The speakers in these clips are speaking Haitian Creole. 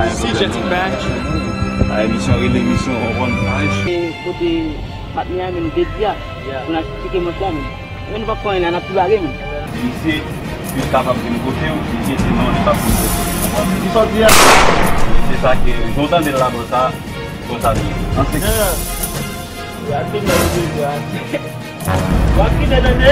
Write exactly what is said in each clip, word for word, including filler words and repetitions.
Si Jetty Band. A, emisyon rele emisyon, w konprann? E kote patnè a menm te di a, pou n al tcheke mòs la menm. Men nou p ap fè anyen la, n ap tou lage menm. Misye plis kapab vin kote w, misye se non, li p ap vin kote w. Ou konprann? Ki sa w di a? Se sa ke, jan w tande l la, bò sa, konsa li ye. An sekrè. W ap kite tande.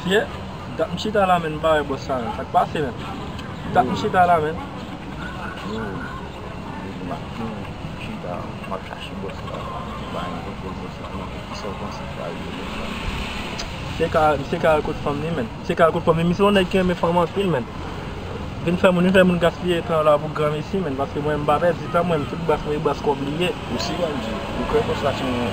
Fye, dat m chita la, menn, m pa wè bòs la, menn. Sa k pase, menn? Dat m chita la, menn. Yo, yo, m ap chita, m ap chache bòs la, m pa gen kontwòl bòs la, non. Kisa w panse ki ka rive bòs la? Misye ka, misye ka al kot fanm li, menn. Misye ka al kot fanm li. Misye se yon nèg ki renmen fanm anpil, menn. Vin fè moun, vin fè moun gaspiye tan la pou granmesi, menn. Paske mwen, m pa pèdi tan, mwen, m tout bras mwen, e bras kòb li ye. Ou si w ap di, ou kwè bòs la se yon,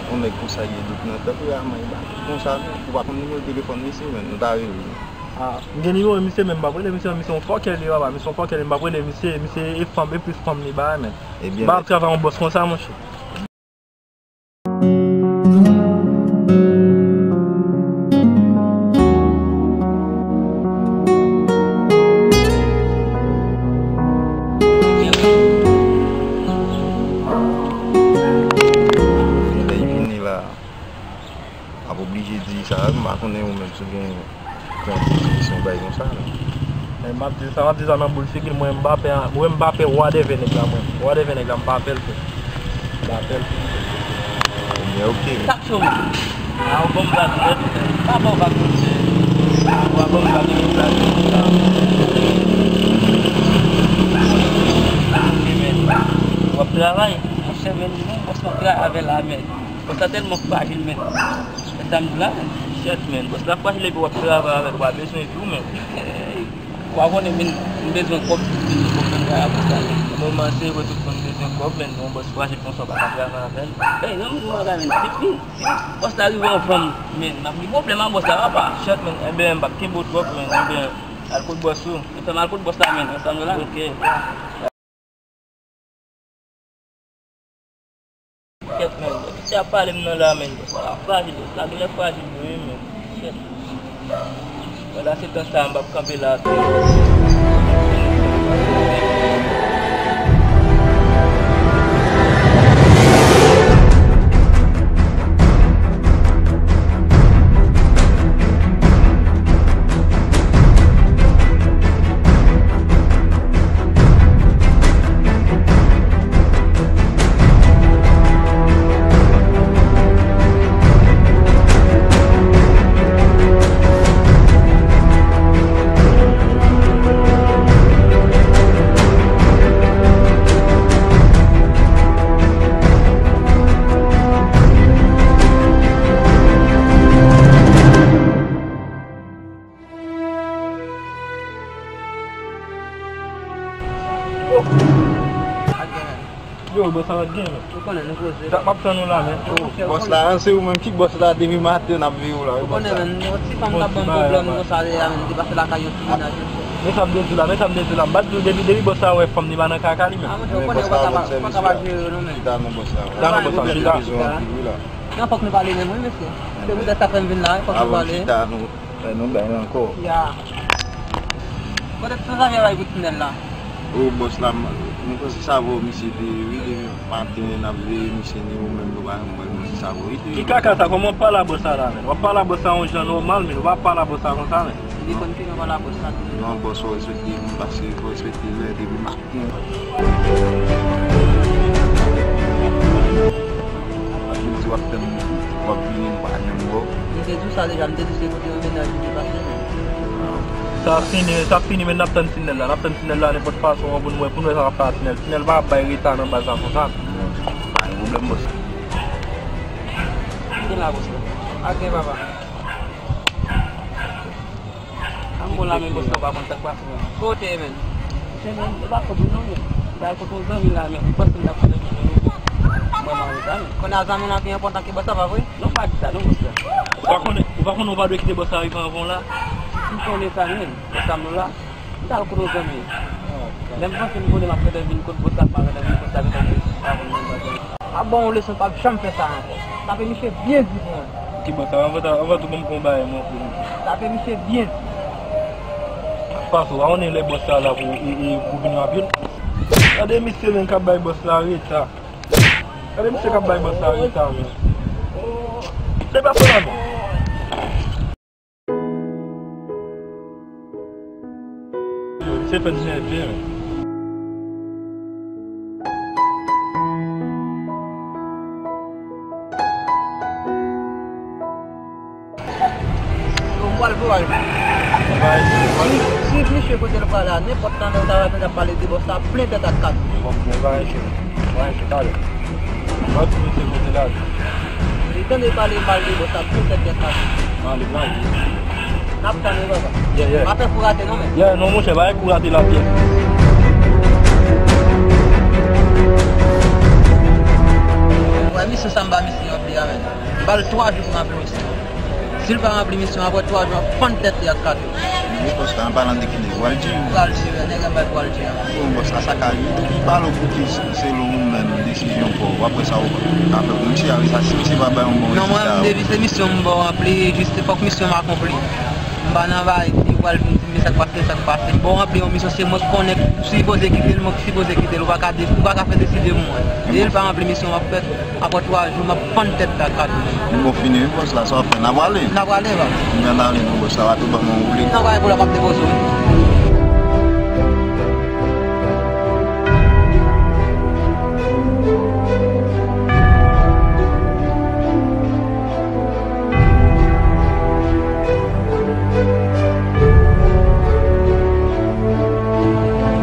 yon nèg konsa ye, dout nan tanp raman, e ba konsa, menn. Ou pa konn nimewo telefòn misye, menn. Nou ta rele. A, m gen nimewo misye, men m p ap rele misye, misye yon fòkè li ye, papa, misye yon fòkè li, m p ap rele misye, misye e fanm, e plis fanm li bay, menn. Ebyen, m pa ap travay yon bòs konsa, monchè. Lè y vini la, m ap oblije di sa, m pa konnen ou menm si w gen pran pozisyon bay konsa, non. Men m ap di sa, m ap di sa nan boul figi l, mwen m pa pè, mwen m pa pè whatever nèg la, mwen. Whatever nèg la, m pa pè l tou. M pa pè l tou. Ebyen, oke. Sak cho, mwen. A, ou ban m vag, mwen. Pa ban w vag, mwen. Ou pa ban m vag, mwen. W ap travay, monchè, men, non, bòs, w ap travay avè l, amèn. Bòs la tèlman frajil, men. E sa m di la, men. Shit, men. Bòs la frajil epi w ap travay avè l, w pa bezwen tou, men. W a konnen, men, m bezwen kòb, m bezwen kòb nan kay a bòs la, men. Nan moman se vre tout moun bezwen kòb, men yon bòs frajil konsa w pa ka travay avè l. Ey, yon moun bagay, men. Depi, depi bòs la rive anvan m, men, m ap gen pwoblèm ak bòs la, papa. Shit, men. Enben, m p ap kenbe w twòp, men. Enben, al kot bòs ou. Fè m al kot bòs la, men. Ansanm la. Ok. Kèt, men, misye ap pale m nan la, men, bòs la frajil, bòs la genlè frajil vre wi, men, kèt. Pandan se tan sa, m p ap kanpe la. Yo, bòs la pa t gen, men. Ou konnen nou poze. Dat m ap tann ou la, men. Bòs la, an, se ou menm ki bòs la, depi maten n ap veye w la. Ou konnen, men, yon ti fanm k ap ban m pwoblèm konsa, lè a, men, li te pase lakay yon ti mennaj. Men sa m te di w la, men sa m te di w la. M pa t di w depi, depi bòs la wè fanm, li pa nan kaka li menm. A, monchè, ou konnen, ou pa ka, ou pa ka jere nou menm. Chita non, bòs la. Chita non, bòs la, chita. Nan fòk nou pale menm, wi, mesye. Se poutèt sa fè m vin la, wi, fòk nou pale. Chita, nou, nou bay ankò. Ya. Kote tout zafè bay pou tinèl la? O, bòs la, m, m panse sa vre, misye te, wi, depi maten, n ap veye misye, ni ou menm, nou pa janm wè l, m panse sa vre, wi, te. Ki kaka sa? Kòman w ap pale a bòs la, la, menm? W ap pale a bòs la yon jan nòmal, menm. Ou pa pale a bòs la konsa, menm. Li konn ki jan pale a bòs la, tou. Non, bòs, fò w respekte moun, paske fò w respekte lè, depi maten. Paske m di w ap tann, w ap vini, m pa janm wè w. M te di w sa deja, m te di se kote yon mennaj m te pase menm. Sa fini, sa fini, men n ap tann tinèl la, n ap tann tinèl la nenpòt fason an pou n wè, pou n wè sa k ap fè a tinèl. Tinèl pa ap bay reta nan baz la konsa. Pa gen pwoblèm, bòs. Ki la, bòs la? Ok, papa. An bon la, men bòs la pa konn sa k pase, men. Kote, men? Se men, yo pa konn non, men. Ba kote yon zanmi la, men. Bòs la pa konn non, men. Mwen, mwen, sa, men. Kounye a zanmi w lan pi enpòtan ke bòs la, pa vre? Non, pa di sa, non, bòs la. Ou pa konnen, ou pa konnen ou pa dwe kite bòs la rive anvan w la? Si m konnen sa, men. Bòs la, m la. M t al kote yon zanmi. Lè m panse m konnen m ap gentan vin kot bòs la, m ap gentan vin kot sa, gentan vin pa konn menm bagay. M ap ba w yon leson, pa janm fè sa ankò. Tape misye byen di pou mwen. Ki bòs la? Anvan, anvan tou, ban m fè yon bagay, mwen, pou mwen. Tape misye byen di. Pase, w pa konnen lè bòs la la pou, e, e, pou vin rapid. Gade misye menm k ap bay bòs la reta. Gade misye k ap bay bòs la reta, menm. Depase la, non. Yo, misye fè n nève, men. Yo, m pral voye l. Si, si misye kote l pral la, nenpòt tan lè w ta wè l ap pale de bòs la, plen tèt ak kat. Bon, bon, bagay, cheri. Bagay, cheri, talè. Mwen tou, misye kote l ale. Li tande pale mal de bòs la, plen tèt ak kat. Male, male. N ap tann wi, papa. Yeah, yeah. Pa fè kou rate non, men. Yeah, non, monchè, pa gen kou rate la, pyès. Wè, misyon sa m ba misye anpil, amèn. M ba l twa jou pou ranpli misyon. Si l pa ranpli misyon, apre twa jou, m ap fann tèt li ak kato. Wi, bòs la, an palan de ki nèg, w al di? W al di, wè, nèg an bay pou w al di a. Bon, bòs la, sa ka rive. Depi m pale w pou ki se, se lou ou menm, desizyon pa w. Apre sa, ou ka fè pou misye a, wi, sa, si misye pa bay yon bon rezilta. Non, mwen, depi se misyon m ba w ranpli, jis fòk misyon m akonpli. M pa nan bagay, si w al vin di m sa k pase, sa k pase. M ba w ranpli yon misyon, se mwen k konnen, sipoze kite l, mwen k sipoze kite l. Ou pa ka de-, ou pa ka fè deside pou mwen. E l pa ranpli misyon m ap fè. Apre twa jou, m ap fann tèt la kat. Bon, fini wi, bòs la, sa w ap fè? N a prale? N a prale, papa. N a prale, non, bòs la, pa tou ban m yon woule. Non, pa gen pwoblèm, m ap depoze w.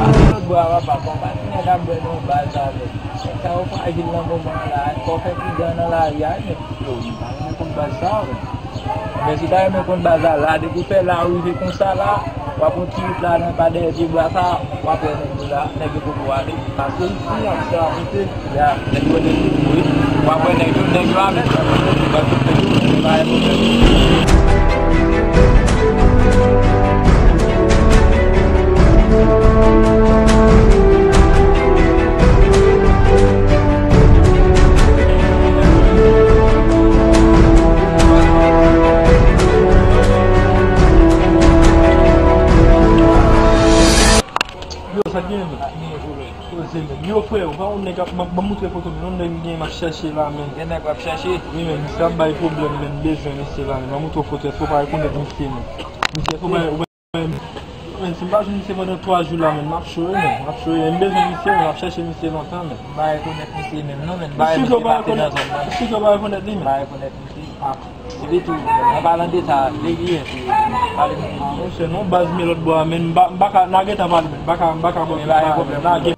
Pase lòt bò a, papa, konpayi nèg ap bwè nan baz avè l. Nèg sa yo frajil nan moman an la, fò w fè pridan nan lari a, men. Yo, m pa renmen konn baz sa yo, men. Men si w ta renmen konn baz la, la, depi w fè la, w rive konsa la, w ap yon ti wout la, nan pa dèyè pye bwa sa, w ap wè nèg yo la, nèg yo poko ale. Pase isi, ap sa monte, ya, nèg yo nèg yo, wi. W ap wè nèg yo, nèg yo avèk sa, nèg yo, nèg yo, pa gen pwoblèm. Yo, sa k genyen menm? Poze menm. Yo, frè, ou pa yon nèg ap, ban, ban m moutre foto menm. Yon nèg m genyen m ap chèche la menm. Gen nèg w ap chèche? Wi menm, misye ap bay pwoblèm menm, m bezwen misye la menm. Ban m moutre w foto, èske w pa rekonèt misye menm? Misye, èske w pa, ou pa, menm, si m pa jwenn misye pandan twa jou la menm, m ap cho wi menm, m ap cho wi menm. M bezwen misye menm, m ap chèche misye lontan menm. M pa rekonèt misye menm non, menm. M pa wè misye pase nan zòn nan. Misye, ou pa rekonèt li menm? M pa rekonèt misye. Ah. Epi tou, an palan de sa, Legi, epi pale nou. Ah, monchè, non, baz men lòt bò a, men m pa, m pa ka, n a gentan pale, men m pa ka, m pa ka bò. Men pa gen pwoblèm. N a gen.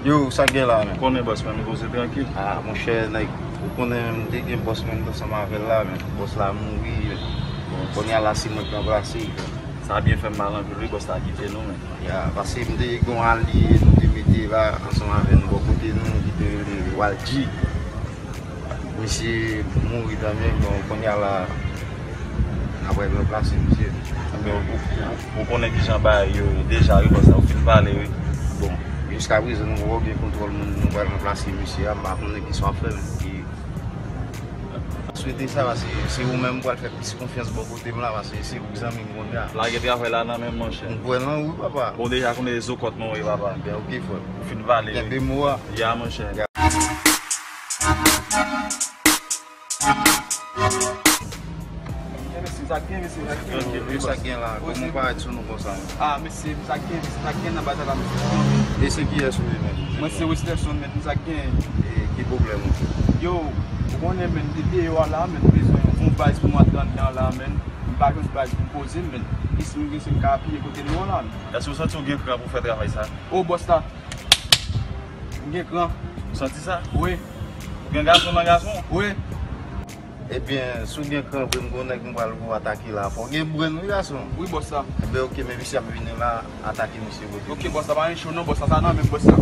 Yo, sa k gen la, men? Konnen bòs, men nou poze trankil. Ah, monchè, nèg, ou konnen m te gen bòs, men m t ansanm avè l la, men bòs la mouri, men. Bon, kounye a la, se mwen k ranplase l. Sa byen fè m mal anpil, wi, bòs la kite nou, men. Ya, paske m te gen yon alye, nou te mete la, ansanm avè nou, bò kote nou, ki te rele Waldy. Misye mouri tanmen, bon, kounye a la, n ap ranplase misye. Ebyen, ou, ou, ou konnen kijan bagay yo ye deja, wi, bòs la, ou fin pale, wi. Bon, jiskaprezan, nou poko gen kontwòl moun nou pral ranplase misye a, m pa konnen kisa w ap fè, men. M swete sa, paske se ou menm m pral fè plis konfyans bò kote m la, paske se ou k zanmi m kounye a. Lage travay la nan men m, monchè. M kwè lan ou, wi, papa. Bon, deja konnen se zo kòt mwen w ye, papa. Ebyen, ok, frè m. Ou fin pale, wi. Kenbe mo a. Ya, monchè. Mesye, sa k gen, mesye, sa k gen? Trankil, wi, sa k gen la? Kòman w parèt sou nou konsa, menm? Ah, mesye, sa k gen, mesye, sa k gen nan batay la, mesye? E se kiyès ou ye, menm? Mwen se Westerson, menm, sa k gen? E ki pwoblèm ou? Yo, ou konnen, menm, m te deyò a la, menm, m bezwen yon baz pou mwen antre anndan la, menm. M pa jwenn baz pou m poze m, menm. Isit, m gen se m ka apiye kote nou an la, menm. Èske w santi w gen kran pou w fè travay sa? O, bòs la. M gen kran. Ou santi sa? Wi. Ou gen gason nan gason? Wi. Ebyen, si w gen kran vre, m gen yon nèg m pral pou atake la. Fò w gen brenn, wi, gason. Wi, bòs la. Ebyen, oke, men misye ap vini la, atake misye kote. Oke, bòs la, pa gen cho non, bòs la, sa nan men bòs la.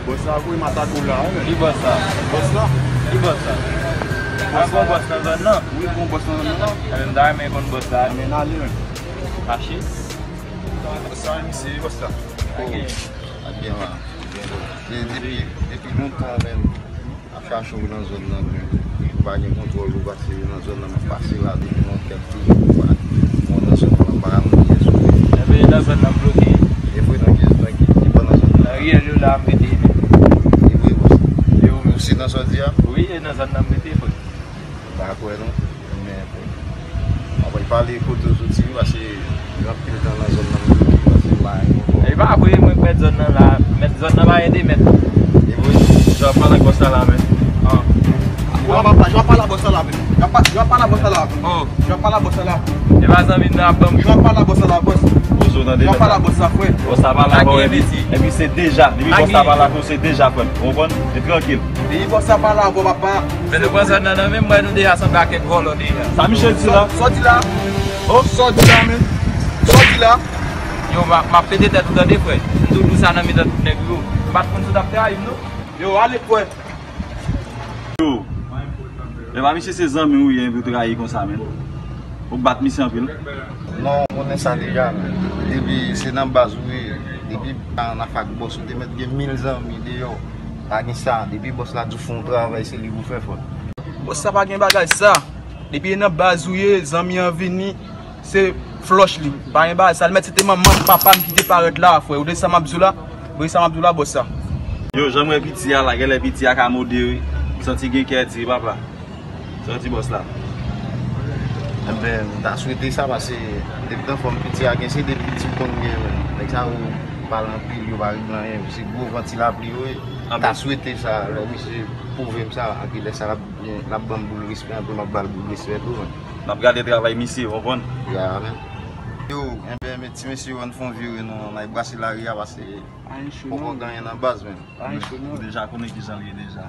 Bòs la, wi, m atake w la, wi. Ki bòs la? Bòs la. Ki bòs la? Bòs la. Bòs la. Bòs nan zòn nan? Wi, gon bòs nan zòn nan. Ebyen, m ta renmen konn bòs la. Men ale, men. Mache. Bòs la, misye, bòs la. Oh. Ak gen la. De-, depi, depi lontan, men. Ap chache w nan zòn nan, men ou pa gen kontwòl ou pase nan zòn nan, m ap pase la depi yon kèk ti jou, ou pa, mwen nan zòn nan, m pa ka monte sou ou. Ebyen, nan zòn nan, m bloke. E vre, nan ki, nan ki, ki bò nan zòn nan? Nan riyèl yo la, m rete, men. E vre, bòs. E ou menm? Ou si nan sa w di a? Wi, e nan zòn nan, m rete, frè. M pa kwè, non. Men, Mwen pale kote w soti wi, paske gen anpil tan nan zòn nan m rete, paske m pa renmen ankò. E pa vre, mwen k mèt zòn nan la, mèt zòn nan pa gen de mèt. E vre, jan w ap pale ak bòs la la, men. An. Jan w ap pale, jan w ap pale ak bòs la la, men. Jan w ap pa-, jan w ap pale ak bòs la la. Oh. Jan w ap pale ak bòs la la. E pa zanmi m nan ap ban m. Jan w ap pale ak bòs la la, bòs. Jan w ap pale ak bòs la, frè. Bòs la pale avè w, epi, epi se deja. Depi bòs la pale avè w, se deja, frè m. Ou konprann? E trankil. Depi bòs la pale avè w, papa. Men nou pran zòn nan nan men m, wè nou deja sanble ak kèk vòlò deja. Sa misye di la? Sa w di la? Oh, sa w di la, men? Sa w di la? Yo, m ap, m ap pete tèt ou tande, frè. M tou di w sa nan mitan tout nèg yo. M pa t konn si w t ap trayi m, non. Yo, ale, frè. Yo. E pa misye se zanmi w ye, epi w trayi konsa, men. Ou bat misye anpil. Non, ou konnen sa deja, men. Depi se nan baz ou ye, depi pa nan afè ak bòs, ou te mèt gen mil zanmi deyò. Pa gen sa, depi bòs la di w fè yon travay, se li pou fè, frè. Bòs la pa gen bagay sa. Depi e nan baz ou ye, zanmi an vini, se flòch li. Pa gen bagay sa. Li mèt se te manman m, papa m ki te parèt la, frè. Ou tande sa m ap di w la? Ou tande sa m ap di w la, bòs la? Yo, jan m wè piti a la, genlè piti a ka mode wi. Santi gen kè di, papa. Sa w di bòs la? Enben, m ta swete sa, paske depi nan fòm piti a gen, se de piti m konn gen, men. Nèg sa yo pale anpil, yo pa regle anyen, se gwo vanti lapli yo ye. M ta swete sa, lè misye pwouve m sa, epi lè sa l ap, l ap ban m boul respè, anpil m ap ba l boul respè tou, men. N ap gade travay misye, w konprann? Ya, men. Yo, enben, men ti mesye yo, ann fè yon vire non, n al brase lari a, paske poko gen anyen nan baz, men. Ou deja konnen kijan l ye deja.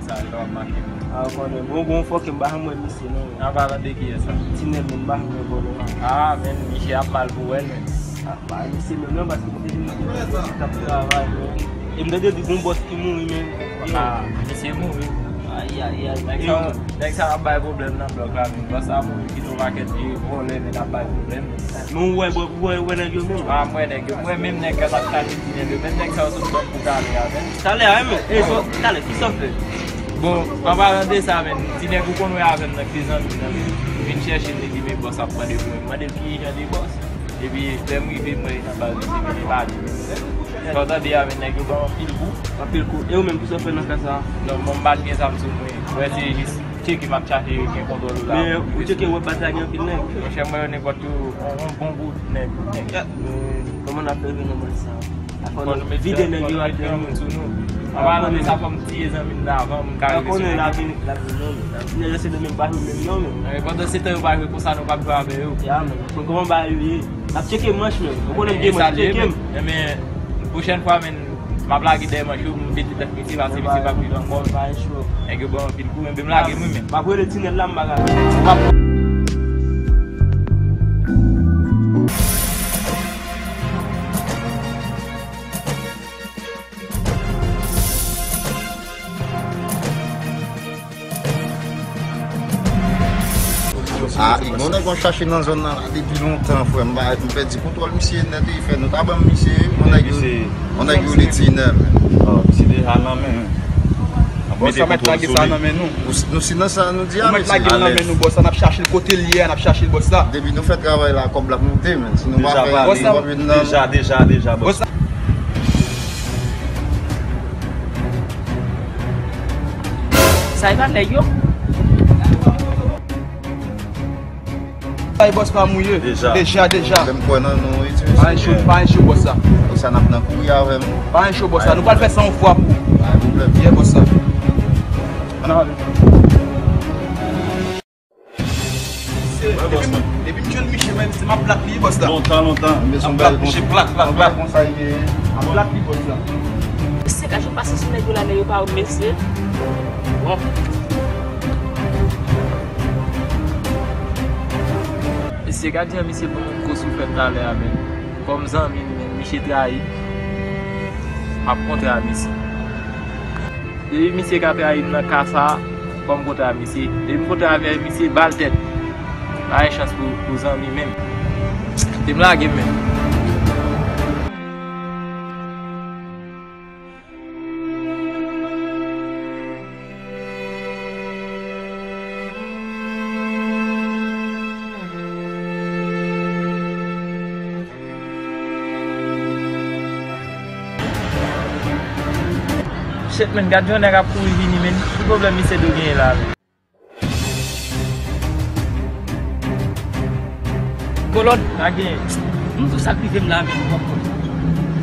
Sa, lè w ap make. A, ou konnen. Bon, bon, fòk m pa janm wè misye, non. An palan de kiyès sa? Tinèl, men m pa janm wè vòlò a. A, men, misye ap mal pou wè l, men. A, pa misye menm, non, paske m te di misye t ap travay, men. E m tande di gon bòs ki mouri, men. A, misye mouri. Ay, ay, ay. Nèg sa, nèg sa ap bay pwoblèm nan blòk la, men. Bòs sa mouri, kite yon pakèt vye vòlè, men, ap bay pwoblèm. Men ou wè, ou wè, ou wè nèg yo menm? A, m wè nèg yo. M wè menm nèg k ap chache ti nèg yo. Menm nèg sa yo sot ban m pou talè a, men. Talè a, men? E, so, talè, kisa w fè? Bon, an palan de sa, men, ti nèg ou konn wè avè m nan ki te zanmi m nan, men, m vin chèche l, li di, men bòs ap mande pou mwen. M mande l ki jan de bòs. Epi, lè m rive, m wè li nan baz, li di, men li pa di. Sa w tande a, men, nèg yo ban m anpil kou. Anpil kou. E ou menm, kisa w fè nan ka sa a? Non, mwen, m pa t gen zam sou mwen. Mwen, se jis tcheke m ap chache gen kontwòl ou la. Men ou tcheke wè baz la gen anpil nèg? Monchè, mwen yo nenpòt yo, yon, yon bon bout nèg, nèg. Men kòman n ap fè rive nan baz sa? Fò nou vide nèg yo atè, men. An palan de sa, fò m tiye zanmi m nan avan, m ka rele sou nèg yo. Nèg yo se de menm pa menm non, men. Pandan se tan yo pa jwe konsa, nou p ap jwe avè yo. Ya, men. Men kòman bagay yo ye? N ap tcheke manch, men. Ou konnen m gen manch, tcheke m. Enben, pwochèn fwa, men, m ap lage dèyè manch yo, m mete tèt misye, paske misye p ap viv ankò. Nèg yo ban m anpil kou, enben m lage m wi, men. M ap rele Tinèl la, m pa ka. A, e gon nèg mwen chache nan zòn nan la depi lontan, frè m, m pèdi kontwòl misye nèt, e fè nou ta ban m misye, yon nèg yo, yon nèg yo rele Tinèl. Misye deja nan men, ap Bòs la mèt lage sa nan men nou. Nou, nou si nan sa nou di a, nou mèt lage l nan men nou, bòs la, n ap chache l kote l ye a, n ap chache l, bòs la. Depi nou fè travay la, kòb la ap moute, men. Si nou pa fè, li p ap vin nan. Deja, deja, deja, bòs. Sa e pa nèg yo? Ay, bòs pa mouye. Deja. Deja, deja. Lè m kwè nan nou, wi, ti mesye. Pa gen cho, pa gen cho, bòs la. Konsa n ap nan kouri avè m. Pa gen cho, bòs la. Nou pral fè sa yon fwa pou ou. Pa gen pwoblèm. Yeah, bòs la. Ann ale. Se, depi m, depi m jwenn Miche, men, se m ap plat li, bòs la. Lontan, lontan. M ap plat Miche, plat, plat, plat. Konsa l ye. M ap plat li, bòs la. Se ka jou pase sou nèg yo la, men yo pa remèsye. Bon. Mesye, gad jan misye pran yon gwo souflèt talè a, men. Kòm zanmi m, men, misye trayi m. M ap kontre a misye. Depi misye ka trayi m nan ka sa a, fò m kontre a misye. Depi m kontre avè misye, bal tèt. Pa gen chans pou, pou zanmi menm. Kite m lage m menm. Shit, men, gad yon nèg ap kouri vini, men. Ki pwoblèm misye dwe genyen la, men? Kolòn, pa genyen. M di w sa k rive m la, men, w ap konn.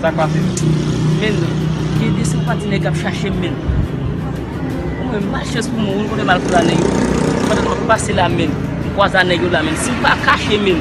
Sa k pase? Men, gen de senpati nèg k ap chache m, men. Mwen, malchans pou mwen, ou konnen m al kwaze a nèg yo. Pandan m ap pase la, men, m kwaze a nèg yo la, men. Si m pa kache, men,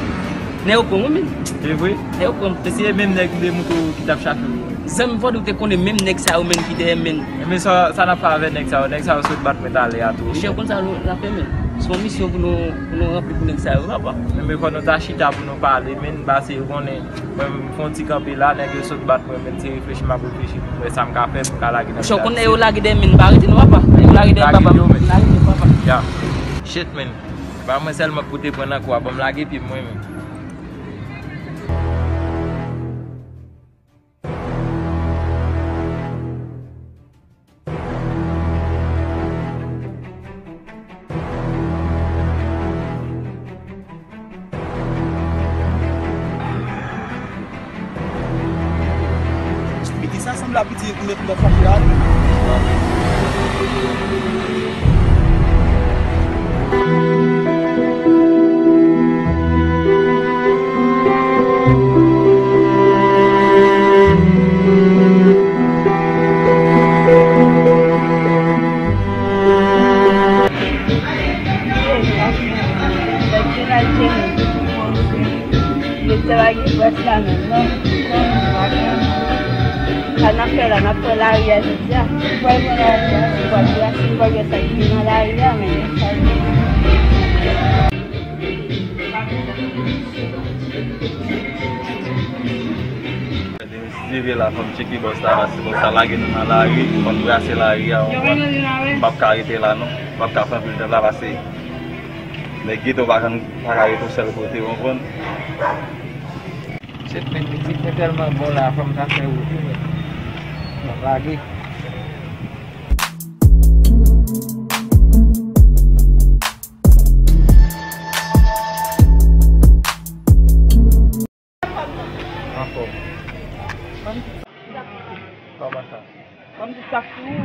nèg yo pran mwen, men. E vre? Nèg yo pran m. E se menm nèg m te montre w ki t ap chache w yo? Zanmi vòdou te konnen menm nèg sa yo, men, ki dèyè m, men. Men sa, sa n ap fè avè nèg sa yo? Nèg sa yo sot bat mwen talè a tou, wi. Monchè, konn sa nou, n ap fè, men. Se yon misyon pou nou, pou nou ranpli pou nèg sa yo, papa. Men, men fò nou ta chita pou nou pale, men, pase yo konnen. Mwen, m fè yon ti kanpe la, nèg yo sot bat mwen, men, se reflechi m ap reflechi pou m wè sa m ka fè pou m ka lage nan. Monchè, ou konn nèg yo lage dèyè m, men, pa rete non, papa. Nèg yo lage dèyè m, papa. Lage yo, papa. Ya. Shit, men. Se pa mwen sèlman k pote pran nan kou a, ban m lage pye m mwen menm. Mete sa sanble a piti yo pou met nan fach la. Yo te lage pwès la menm, non? Sa n ap fè la, n ap pran lari a jodi a. Si n pral pran lari a, si n pral pran, si n pral wè sa ki nan lari a, men. Rive la, fò m tcheke bòs la, paske bòs la lage nou nan lari, fò n brase lari a, w konprann? M p ap ka rete la, non. M p ap ka fè anpil tan la, paske nèg geto pa janm, pa ka rete yon sèl kote, w konprann? Shit, men, mizik mwen tèlman bon la, fò m ta fè wout wi, men. Bon, lage. Anfòm. Kòman sa? Kòmsi sa fou.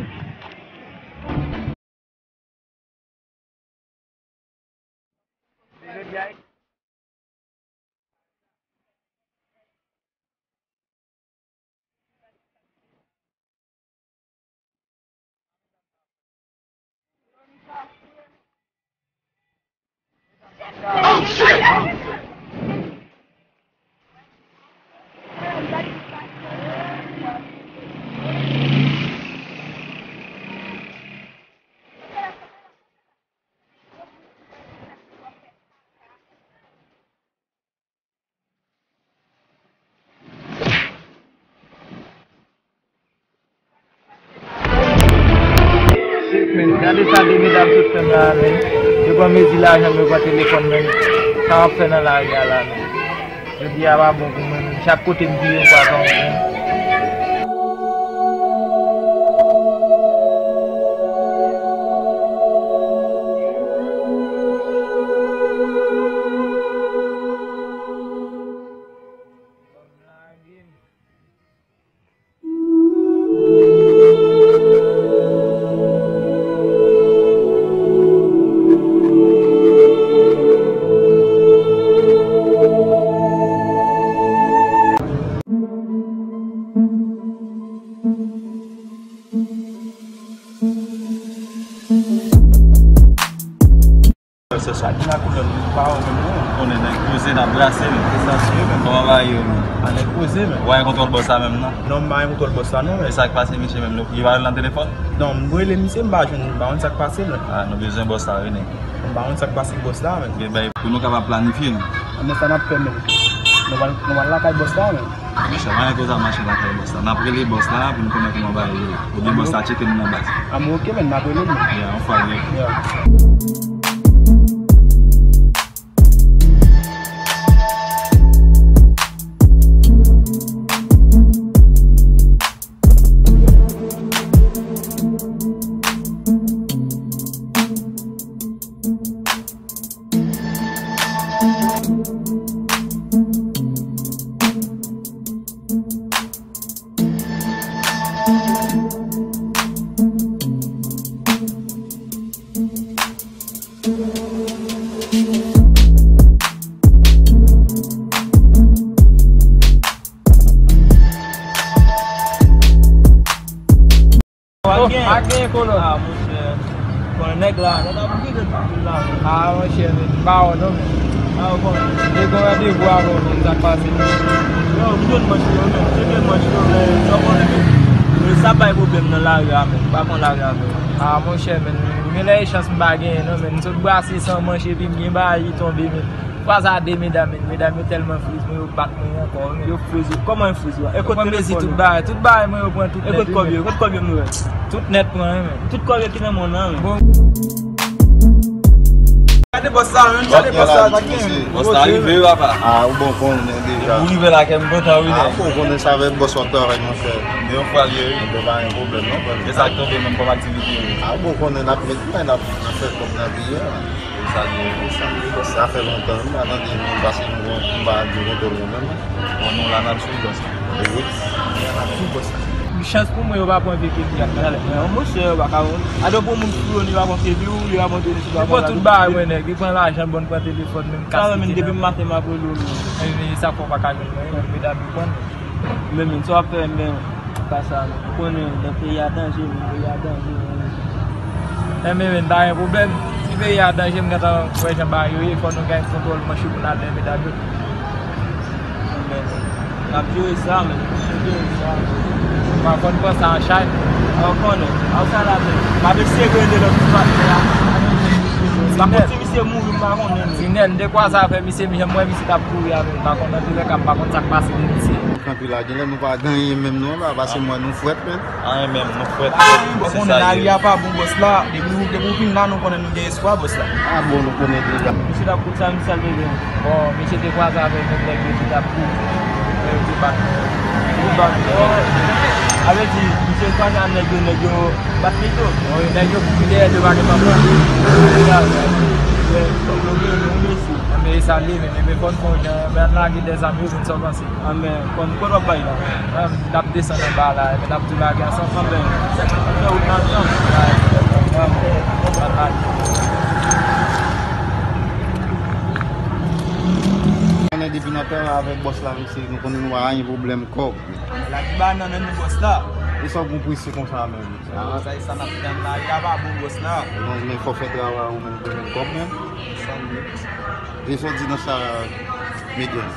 Shit, men, gade sa de medam sot fè m la a, men. Yo pran mezi lajan m, yo pran telefòn, men. Sa m ap fè nan lari a la, men. Jodi a pa bon pou mwen, men. Chak kote m vire, m kwaze yon moun. Se sa ki nan koulè m pa wè menm non. Konnen nèg poze n ap brase l. Se sa se menm. Kòman bagay yo menm? A nèg poze menm. Ou pa gen kontwòl bòs la menm non? Non, m pa gen kontwòl bòs la non menm. E sa k pase misye menm? Li pa rele nan telefòn? Non, m rele misye, m pa jwenn, m pa konn sa k pase l. A, nou bezwen bòs la wi nèg. M pa konn sa k pase bòs la menm. Gen bagay pou nou kapab planifye l. Anben sa n ap fè menm. Nou pral, nou pral lakay bòs la menm. Monchè, pa gen koze ap mache lakay bòs la. N ap rele bòs la pou n konnen kòman bagay yo ye. Oubyen bòs la tcheke nou nan baz. A men oke menm, n ap rele l menm. Ya, yon fwa l ye. Ya. Pa gen. Pa gen kolo. A, monchè. Bon, nèg la, nèg la, pou ki ret pou la, men? A, monchè, men, m pa wè non, men. A, bon. Li gen randevou avè w, men, sa k pase? Yo, m jwenn manch yo, men. Se gen manch yo, men, sa w konnen, men. Men sa bay pwoblèm nan lari a, men. M pa konn lari a, men. A, monchè, men, gen lè e chans m pa genyen, non, men. M sot brase san manch, epi m gen bagay ki tonbe, men. Fwa sa de medam, men medam yo tèlman friz mwen, yo bat mwen ankò, men. Yo friz ou? Kòman yo friz ou? E kote telefòn ou? Yo pran mezi tout bagay, tout bagay mwen yo pran tout nèt. E kote kòb yo? Kote kòb yo m wè? Tout nèt pran wi, men. Tout kòb yo ki nan men w nan, men. Bon. Gade bòs la, men, gade bòs la, sa ki gen? Bòs la rive wi papa. A, ou bon konnen deja. Ou rive la kè m kontan wi. A, bon konnen sa avèk bòs w ap travay monchè. Men yon fwa l ye wi. Bon, pa gen pwoblèm non. E sa k tonbe menm kòm aktivite wi. A, bon konnen n ap met men, n ap fè kòb nan pi a. Sa gen, sa gen. Sa fè lontan, m pa tande nou, paske nou, nou pa di kontwòl nou menm. Bon, nou la, n ap swiv bòs la. Wi. N ap swiv bòs la. Chans pou mwen, yo pa pran vye kebi ak nan. Yon monchè, yo pa ka wè. Ade pou moun fou yo, yo pa pran kebi ou, yo pa pran telefòn. Li pran tout bagay mwen, nèg. Li pran lajan, bon, pran telefòn, menm kas. Sa menm, depi maten, m ap rele w, menm. E, e, sa fè w pa ka jwenn mwen, menm, medam yo pran. Men, men, sa w ap fè, men, pa sa, men. Ou konnen, nan peyi a danje, men, peyi a danje, men. Enben, men, pa gen pwoblèm. Si peyi a danje, m gentan wè jan bagay yo ye, fò nou gen kontwòl manch yo pou n al leve dal yo. Enben, n ap jere sa, men, n ap jere sa. M pa konn pran sa an chay. A, ou konnen, a, ou sa la, men. M ap eseye rele lòt ti patnè a. M ap konn si misye mouri, m pa konnen, men. Tinèl, m te kwaze avè misye, men jan m wè misye t ap kouri a, men, m pa konn, antoulèka, m pa konn sa k pase de misye. Kanpe la, genlè nou pa gen anyen menm non la, paske mwen nou frèt menm. Anyen menm, nou frèt. Ou konnen lari a pa bon bòs la, depi ou, depi ou vin la, nou konnen nou gen espwa bòs la. A bon, nou konnen deja. Misye t ap kout sa, misye al leve. Bon, misye te kwaze avèk yon nèg yo ki t ap kouri. Yo te bat. Yo bat. Sa vle di, misye kwaze ak nèg yo, nèg yo bat li tou. Wi, nèg yo kouri dèyè devan devan pran. Yo bloke nou, mesye. Men e sa l ye, men, men fò n fè yon jan, men n lage dèzam yo, vin sa w panse. Anben, kon, kote w ap bay la? Anben, n ap desann anba la, epi n ap tou lage ansanm. Anben, n ap fè wout nan ansanm. Anben, anben. Konnen depi nan tan avèk bòs la, mesye, nou konnen nou pa gen pwoblèm kòb. Lage ba nan men nou bòs la. E sa w gon prese konsa menm? A, sa e sa n ap tann la, e la pa bon bòs la. Non, men fò fè travay ou menm pou jwenn kòb menm. Sa m di. E sa w di nan sa, Miguel?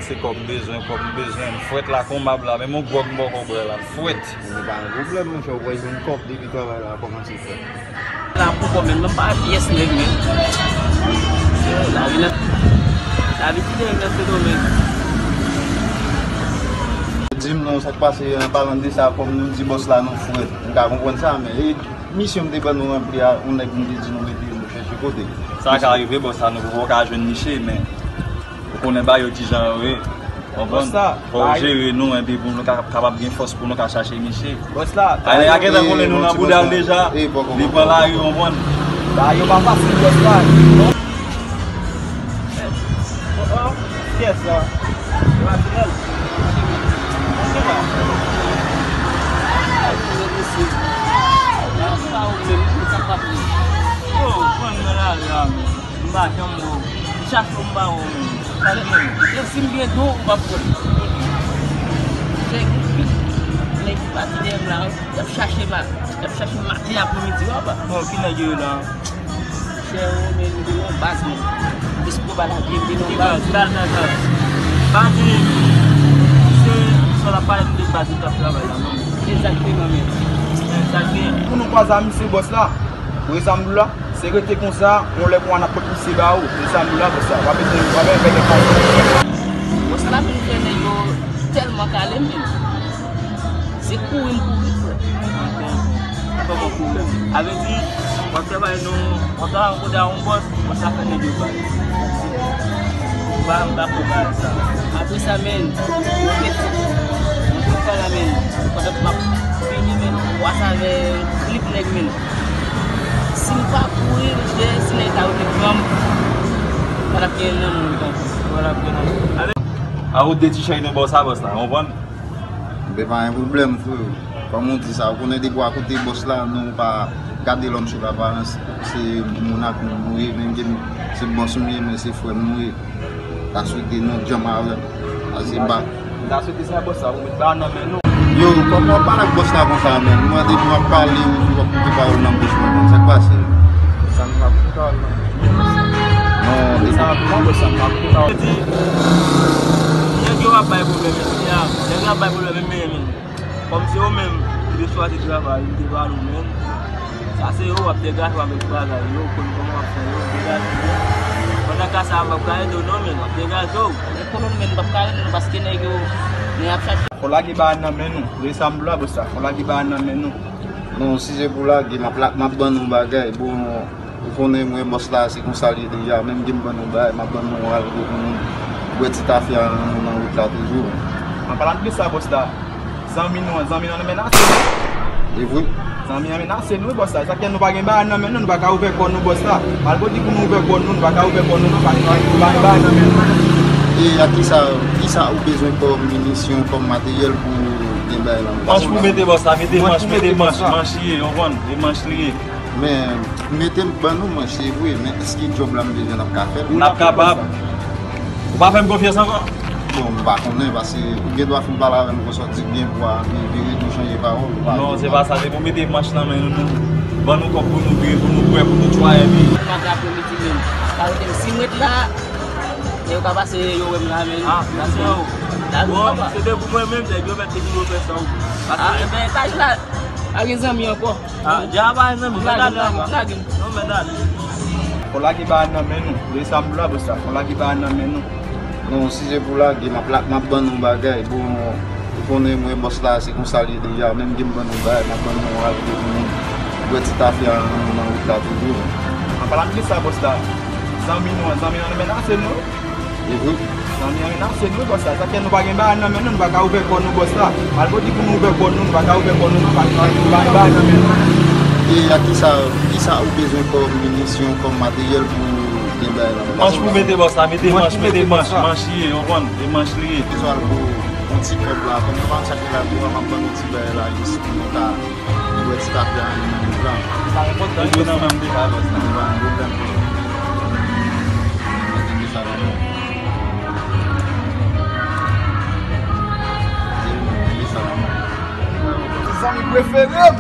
Se kòb m bezwen, kòb m bezwen. M frèt la konbab la, menm yon gwòg m poko bwè la, m frèt. Men pa gen pwoblèm, monchè, ou pral jwenn kòb depi travay la kòmanse fèt. La pou kòb menm, non, m pa pyès nèg menm. Lavi nan, lavi kite nèg nan Sendomeng. Di m non, sa k pase, an palan de sa, kòm nou di bòs la nou frèt. M ka konprann sa, men e misyon m te ban nou ranpli a, yon nèg m te di nou mete, nou chèche kote. Sa ka rive, bòs la nou poko ka jwenn misye, men ou konnen bagay yo kijan yo ye. Konprann? Fò w jere nou, enpi pou nou ka, kapab gen fòs pou nou ka chache misye. Bòs la, a, nèg la gentan konnen nou nan bouda l deja. Li pran lari, konprann? Bagay yo pa fasil, bòs la. Oh, oh, yes, sir. Yo pa fidèl. Mwen se pa. Yo, pran nan lari a, men. M pa janm wè w. M chache w, m pa wè w menm. Sa l gen? Yo, si m gen do, ou p ap konn. Nèg, nèg ki pati dèyè m la, y ap chache m, y ap chache m maten, apremidi, w ap. Bon, ki nèg yo ye la? Chè, men m gen yon baz, men. Plis gwo bal a byen, m gen yon baz. Baz, baz, baz, baz. Pa di, se, se l ap pale m de baz, li t ap travay la, non. Egzakteman, men. Men, sa k gen. Pou nou kwaze a misye bòs la, ou wè sa m di w la, se rete konsa, yon lè pou n ap pote misye ba ou, ou wè sa m di w la, bòs la, w ap ede, w ap ede fè kèk bagay. Bòs la vin fè nèg yo tèlman kale m, men. Se kouri m kouri, frè. Ok. Kòman kouri? Sa vle di, w ap travay nan, w ap travay kote a yon bòs, bòs la fè nèg yo bay. M pa, m pa pran bagay sa. Apre sa, men, mwen te, mwen te fè la, men, pandan m ap vini, men, w ap avè klip nèg, men. Si m pa kouri, dèyè, si nèg sa yo te pran m, pa t ap gen nan moun, bon. Pa t ap gen nan moun. A ou de ti chay nan bòs la, bòs la, w konprann? Be pa gen pwoblèm, frè. Kòm ou di sa, ou konnen depi w a kote bòs la, nou pa gade lòm sou laparans. Se moun ak moun nou ye, menm ke se bòs nou ye, men se frè m nou ye. Ta swete nou djanm avè l. Pase ba. M ta swete se bòs la, ou met ba nan men nou. Yo, kòman w pale ak bòs la konsa, menm? Mwen, depi w ap pale, ou, ou ap koute pawòl nan bouch mwen, menm. Sa k pase? Sa m pa koute pawòl nan bouch mwen. Non, depi. Sa m ap pale, sa m pa koute pawòl. Di, nèg yo ap bay pwoblèm, men, kounye a, nèg yo ap bay pwoblèm, men, men, men. Kòm se yo menm ki te chwazi travay, yo te ba nou, men. Sa se yo, w ap degaje w avèk bagay yo, konn kòman w ap fè yo, degaje yo. Pandan ka sa a, m p ap ka ede w non, men, w ap degaje w. Lè kolon men, m p ap ka ede nou paske nèg yo, nèg ap chache. Fò lage bagay nan men nou. Rele sa m di w la, bòs la. Fò lage bagay nan men nou. Non, si se pou lage, m ap la, m ap ban nou bagay. Bon, ou konnen mwen, bòs la, se konsa l ye deja. Menm ke m ban nou bagay, m ap ban nou al pou nou bwè ti tafya nan, nan wout la toujou. An palan de sa, bòs la. Zanmi nou an, zanmi nou an menase nou. E vre. Zanmi an menase nou, wi, bòs la. Sa k fè nou pa gen bagay nan men nou, nou pa ka ouvè kò nou, bòs la. Malgre w di pou nou ouvè kò nou, nou pa ka ouvè kò nou, non, paske nou pa gen bagay nan men nou. E ak kisa, kisa ou bezwen kòm minisyon, kòm materyèl pou gen bagay la? Manch pou mete bòs la, mete manch, mete manch, manch li ye, w konprann? E manch li ye. Men, mete m ban nou manch, se vre, men èske djòb la m bezwen n ap ka fè l? N ap kapab. Ou pa fè m konfyans ankò? Bon, m pa konnen, paske ou gen dwa fin pale avè m konsa, w di byen pou a, men vire tou chanje pawòl, ou pa. Non, se pa sa, se pou mete manch nan men nou, nou ban nou kòb pou nou vire, pou nou bwè, pou nou tchwaye, epi. Maten apremidi menm, pa rete m, si m ret la, nèg yo ka pase, yo wè m la, men. Ah, sa se ou. Bon, se te pou mwen menm, nèg yo mèt te di yo fè sa ou. Ah, ebyen, pa gen zanmi ankò. Ah, djaba e zanmi, lage, lage, lage. Non, men lage. Fò lage bagay nan men nou. Rele sa m di w la, bòs la. Fò lage bagay nan men nou. Non, si se pou lage, m ap la, m ap ban nou bagay. Bon, ou konnen mwen, bòs la, se konsa l ye deja. Menm ke m ban nou bagay, m ap ban nou al pou nou bwè ti tafya nan, nan wout la toujou. An palan de sa, bòs la. Zanmi nou an, zanmi nou an, nou menase nou. E vre. Zanmi an menase nou, bòs la. Sa fè nou pa gen bagay nan men nou, nou pa ka ouvè kò nou, bòs la. Malgre w di pou nou ouvè kò nou, nou pa ka ouvè kò nou, non, paske nou pa gen bagay nan men nou. E ak kisa, kisa ou bezwen kòm minisyon, kòm materyèl pou gen bagay la? Manch pou mete bòs la, mete manch, mete manch, manch li ye, w konprann, e manch li ye. Bezwen al pou yon ti kòb la, kòm nou pa konn sa ki la pou a, m ap ban nou ti bagay la, jis pou nou ka Li wè ti papye a nan men m la. Sa enpòtan, wi, bòs la. Li pa gen pwoblèm pou li. Mete sa nan men m. Mete sa nan men m. Ti zanmi prefere m.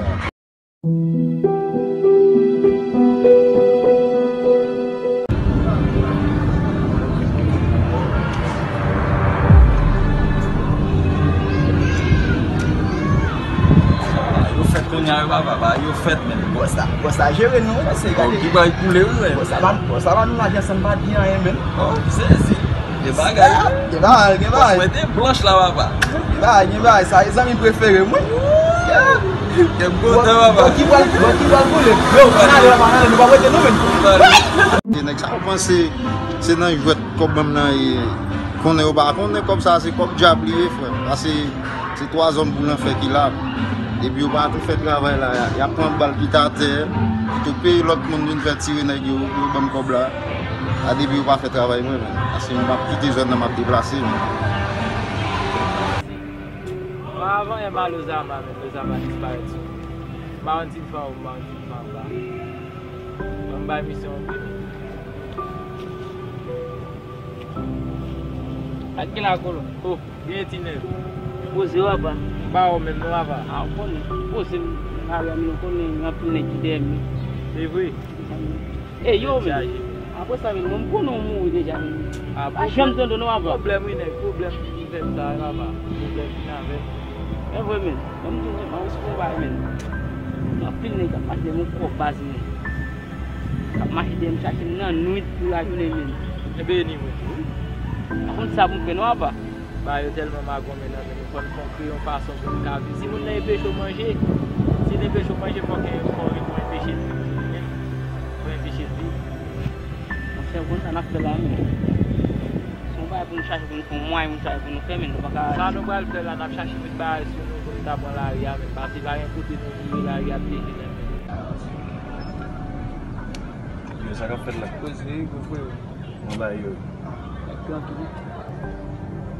Yo fèt kounye a, yo papa, ba yo fèt, men. Bòs la, bòs la jere nou, wi, mesye, gade. Ki bay koule, wi, men. Bòs la ba, bòs la ba nou lajan san n pa di anyen, men. Oh, m sezi. Gen bagay, wi. Gen bagay, gen bagay. Bòs mwen te blanch la, papa. Gen bagay, gen bagay. Sa e zanmi prefere m, wi. Yeah. Kè m kontan, papa. Bon, ki pral, bon, ki pral boule. Yo, ann ale, papa, ann ale, nou pa rete, non, men. Ann ale. E nèg sa, ou panse se nan jwèt kòb banm nan ye? Konnen yo pa konnen kòb sa, se kòb dyab li ye, frè. Pase se twa zòm pou lanfè ki la. Epi yo pa tou fè travay la, y ap pran bal kite atè, tou peye lòt moun vin fè tire nèg yo, pou yo ban m kòb la. A depi yo pa fè travay mwen, men. Pase mwen m ap kite zòn nan, m ap deplase, men. Mwen avan yè m al Ozama, men Ozama disparèt sou mwen. M pa konn si l fè ou, m pa konn si l fè ou pa. Mwen m bay misyon anpil. Ak ki la kolo? Oh, gen ti nèg. Poze w apa. M pa wè w menm non apa. A w konnen. Poze m, m pa wè m, nou konnen anpil nèg ki dèyè m. Se vre. Ey, yo, men. Apre sa, men, mwen, m konnen w mouri deja, men. Ah, pa janm tande non, papa. Pwoblèm, wi, nèg. Pwoblèm ki fè m sa, wi, papa. Pwoblèm vin avè m. E vre, men. Mwen, m di w, men, mwen, se konba, men. Gen anpil nèg k ap mache dèyè m, yon kòb baz, men. K ap mache dèyè m, chache m nan nwit pou lajounen, men. E beni, mwen. Pa konn sa pou m fè, non, papa. Bagay yo tèlman magonmen nan men nou, fò n fè yon fason pou n ka viv. Si moun nan enpeche w manje, si l enpeche w manje, fò ke, fò w reponn enpeche l. Pou enpeche l viv. Monchè, konn sa n ap fè la, men. Se yon bagay pou nou chache, pou nou fè yon mwayen, pou nou chache, pou nou fè, men nou pa ka. Sa nou pral fè la, n ap chache met bagay sou nou, pou nou ta pran lari a, men. Paske pa gen kote nou vire lari a ap deje nan men nou. Yo, sa k ap fèt la? Koze, gwo frè. Mwen ba yo. Nèg trankil.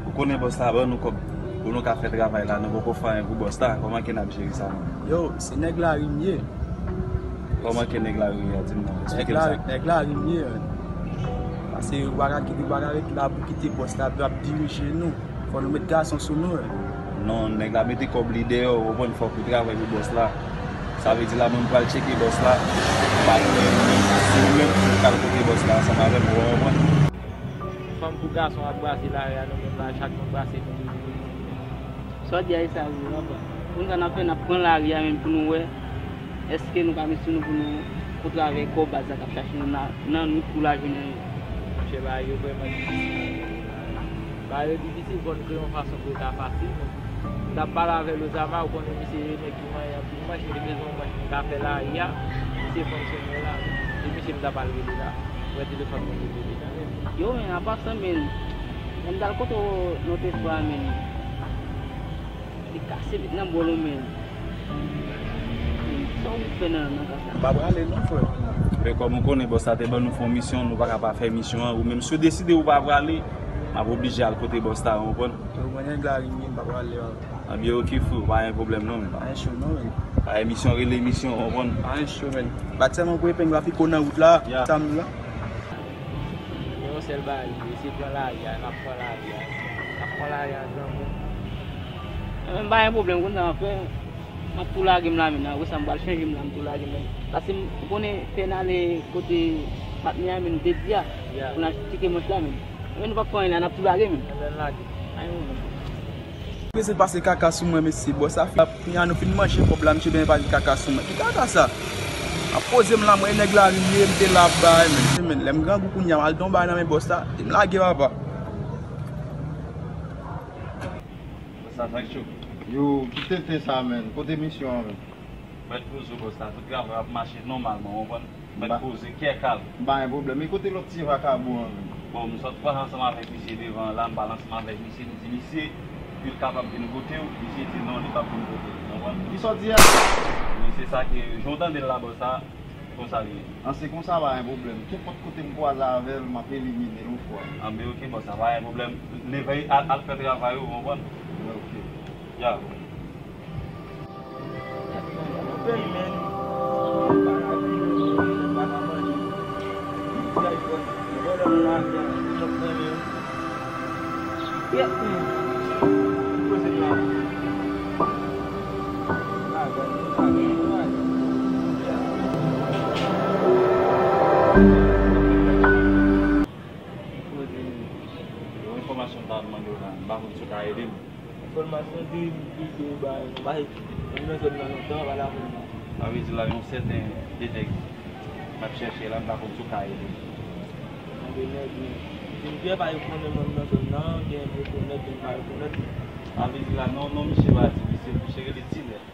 Ou konnen bòs la ban nou kòb pou nou ka fè travay la, nou poko fè anyen pou bòs la. Kòman ke n ap jere sa menm? Yo, se nèg lari m ye. Kòman ke nèg lari a, di m non, eksplike m sa. Nèg lari m ye, men. Paske ou pa ka kite, ou pa ka ret la pou kite bòs la ap dirije nou. Fò nou met gason sou nou, wi. Non, nèg la mete kòb li deyò, ou konprann, fòk ou travay pou bòs la. Sa vle di la, mwen, m pral tcheke bòs la. M pa konnen si ou menm, si ou pral kote bòs la ansanm avè m, ou konprann. Fanm kou gason ap brase lari a, nou menm la, chak moun brase nou. Sa w di a, e sa vre, papa. Konn sa n ap fè, n ap pran lari a menm pou nou wè. Èske nou ka met sou nou pou nou, pou travay kò baz la k ap chache nou nan, nan nwit pou lajounen yo? Monchè, bagay yo vrèman difisil. Bagay yo difisil, fò n kreye yon fason pou yo ta fasil, men m t ap pale avè Lozama, ou konnen misye e nèg ki manyen anpil manch, li te bezwen yon manch pou l ka fè lari a, misye fann sou mwen la, se misye m t ap al rele la. Mwen telefòn mwen te rele la. Yo, men, apa sa, men, lè m t al kote w lòt fwa, men, li kase vit nan bòl ou, men. Sa w fè nan, nan ka sa? M pa prale non, frè. Men kòm ou konnen bòs la te ban nou fè yon misyon, nou pa ka pa fè misyon an. Ou menm si w deside ou pa prale, m ap oblije al kote bòs la, ou konprann? Yo, mwen nèg lari m ye, m pa prale, papa. Anben, oke, frè, pa gen pwoblèm non, men. Pa gen cho non, men. Pa gen misyon rele misyon, ou konprann? Pa gen cho, men. Bat sèlman pou epeng la piko nan wout la, sa m la. Men yon sèl bagay, se pran lari a, n ap pran lari a. N ap pran lari a, granmoun. Enben, pa gen pwoblèm, konn sa m ap fè? M ap tou lage m la, men, apre sa, m pral chanje m la, m tou lage m la. Paske m konnen fè n ale kote patnè a, men, nou te di a, pou n al tcheke manch la, men. Men nou p ap fè anyen la, n ap tou lage, men. Enben, n lage. Pa gen pwoblèm. Bezwen pase kaka sou mwen, mesye. Bòs la fin, kounya nou fin manje kòb la, misye byen pase kaka sou mwen. Ki kaka sa? Ap poze m la, mwen nèg lari m ye, m te la ap bay, men. Men, lè m grangou kounya, m al don bay nan men bòs la, e m lage papa. Bòs la, sa k cho? Yo, ki tenten sa, men? Kote misyon an, men? Mèt poze bòs la, tout travay ap mache nòmalman, ou konprann? Mèt poze, kè kalm. M pa gen pwoblèm. E kote lòt ti vakabon an menm? Bon, m sot pale ansanm avèk misye devan an la, m pale ansanm avèk misye, m di misye, li kapab vin kote w, misye di non, li p ap vin kote w, ou konprann? Ki sa w di a? Wi, se sa ke, jan w tande l la, bòs la, se konsa li ye. An, se konsa, pa gen pwoblèm. Kenpòt kote m kwaze avè l, m ap elimine l yon fwa. Anben, oke, bòs la, pa gen pwoblèm. Leve, al, al fè travay ou, ou konprann? Oke. Ya. Yon enfòmasyon m ta mande w la, m pa konn si w ka ede m. Enfòmasyon ki, ki, ki bay, m pa, m nan zòn nan lontan, m pa la konn. Sa vle di la, yon sèten de nèg m ap chèche la, m pa konn si w ka ede m. Nan de nèg, men. Gen pyè pa rekonèt mwen nan zòn nan, gen rekonèt, gen pa rekonèt. Sa vle di la, non, non, misye pa di, misye, misye rele Tinèt.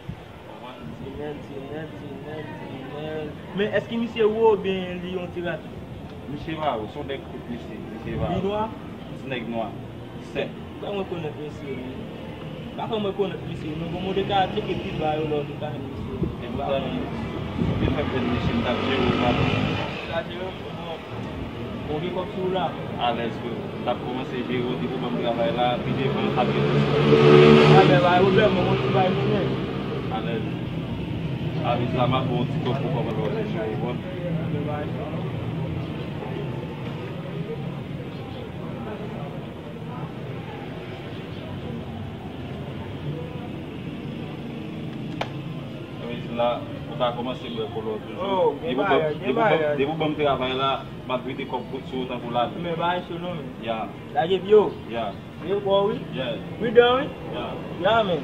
Konprann? Tinèt, Tinèt, Tinèt, Tinèt. Men èske misye wo oubyen li yon ti rat? Misye pa wo, se yon nèg kout mesye, misye pa wo. Li nwa? Ti nèg nwa. Sèk. Ou pa rekonèt mesye, men. Ou pa rekonèt mesye, men bon, mwen te ka tcheke pi ba yo lè w te ka jwenn mesye. E poutan, ou te fè pèn mesye, m t ap jere w, pa bon. Ou te ka jere w? Bon, gen kòb sou ou la? Alèz, frè. M t ap kòmanse jere w, depi w ban m travay la, pi devan, m t ap jere w. Alèz, pa gen pwoblèm, mwen konn ti bay mounen. Alèz. Alèz la, m ap ba w ti kòb pou kòb lòt jou, ou konprann? Sa vle di la, ou Pa kòmanse bwè kòlò toujou. Oh, gen bagay, gen bagay. Depi w ban m travay la, m ap vide kòb bout sou ou tankou lavi. Men bagay cho non, men. Ya. Lage pye w. Ya. Gen kò, wi. Ya. Wi, dan, wi. Ya. Ya, men.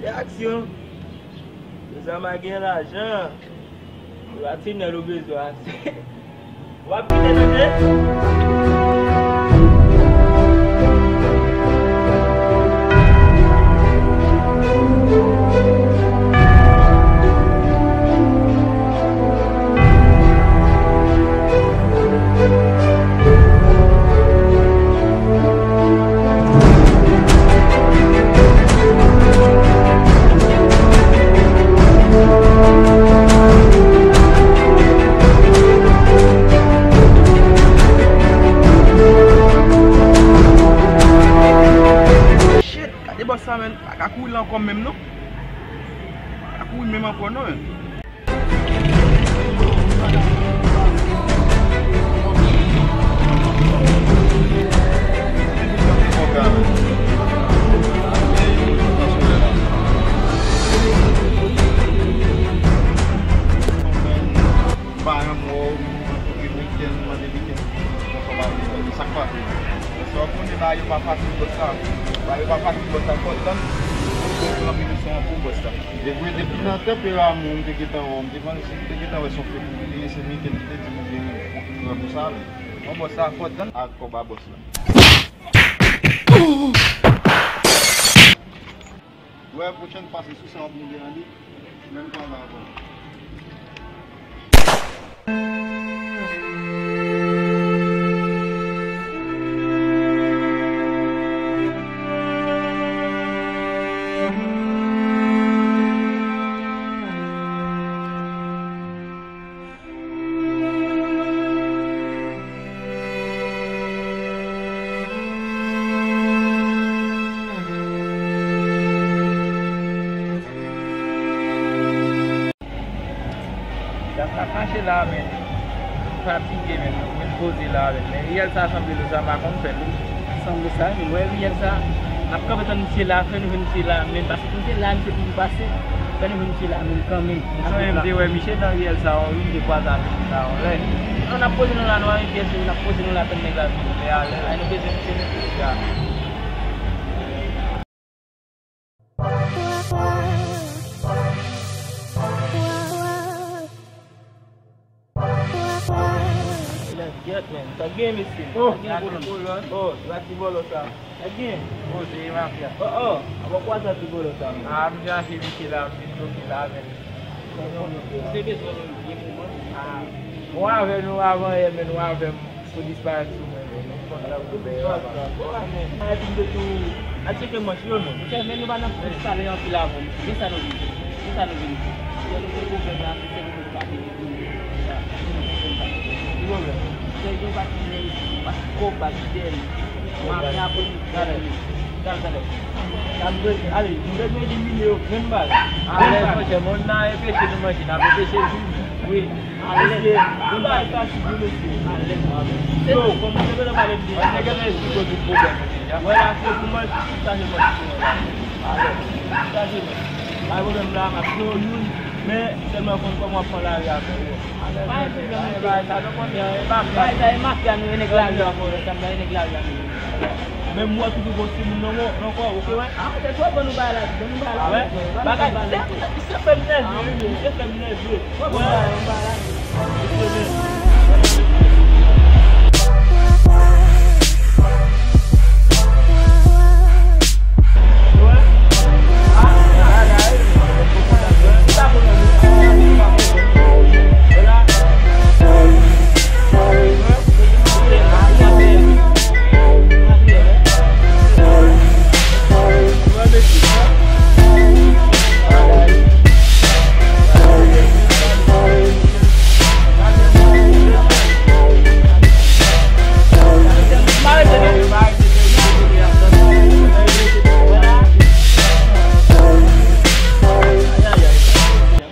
Se aksyon. Se sa m a gen lajan. Se pa tinèl ou bezwen ase. W ap kite tande. Shit, gade bòs sa, menn. Pa ka kouri la ankò menm, non. Pa ka kouri menm ankò, non, menn. Pa janm wè w, mande weekend, mande weekend, sa k pase? Sa w konnen, bagay yo pa fasil bòs la. Bagay yo pa fasil bòs la, fò w tann. Fò w pran minisyon an pou bòs la. Depi, depi nan tanperamon m te gentan wè w, m te panse, m te gentan wè se yon fake ou te ye, se Mikel ki te di m ou gen yon pwokiwè pou sa, men. Bon, bòs la, fò w tann ak kòb a bòs la. Wè, pwochèn fwa, se sou sa w ap moute ale. Menm travay ankò. Sa k ap mache la, men. Fatige, men. Mwen poze la, men. Men riyèl sa sanble lou sa, m pa konn fè l. Sanble sa, men. Wè riyèl sa. N ap kanpe tann misye la, fè nou jwenn misye la, men. Paske misye la, misye toujou pase. Fè nou jwenn misye la, men, kanmenm. M sonje m te wè misye nan riyèl sa, wi, m te kwaze avèk misye la, yon lè. Non, n ap poze nou la, nou pa gen pyès, n ap poze nou la, tann nèg la vini. Lè a lè, nou bezwen misye, men. Ya. Lè gyèt, men. Sa gen, mesye? Oh, sa gen, gade vòlò. Oh, se pa ti vòlò sa. Sa gen. Oh, se mafya. Oh, oh. Abo kwa sa ti vòlò sa, men? Ah, m chache misye la, m vin bloke la, men. Se bezwen nou vye moman. Ah. Ou avè nou avan yè, men ou avè m. Pou disparèt sou mwen, men nou konn nan koulè yo avan. Epi m te tou al tcheke manch yo, non. Monchè, men nou pa nan pou pale anpil avè w. Men sa nou vin. Men sa nou vin. Lè nou gen pwoblèm la, se sèl nou pa vini pou nou. Ki pwoblèm? Se yo pa ki nen, pa ko ba ki dèyè. Mafya pou nou. Gade. Gade, gade. Ale, nou bezwen elimine yo grenn bal. Alèz, monchè, moun nan anpeche nou manje, n ap anpeche l vini. Wi. Alèz. Mesye, nou bay sa sou nou, mesye. Alèz. Yo, kòm nou te gentan pale de sa. Nèg yo esplike w tout pwoblèm yo deja. Wè la, se pou mwen, tout sa se mwen ki te wè la. Alèz. Tout sa se mwen. Pa gen pwoblèm la, m ap fè yo youn, men sèlman konn kòman w ap pran lari avè yo. Pa gen pwoblèm, mesye. Sa nou konnen, e mafya. Bagay sa, e mafya nou ye, nèg lari a, ansanm nan, e nèg lari a nou ye. Men m wè toujou gon timoun nan kò, nan kò, oke, wè? Ah, se twò bon nou bay la, bon nou bay la. Wè, bagay, se, se fè m nève, wi, se fè m nève. Twò bon nou bay la, nou bay la.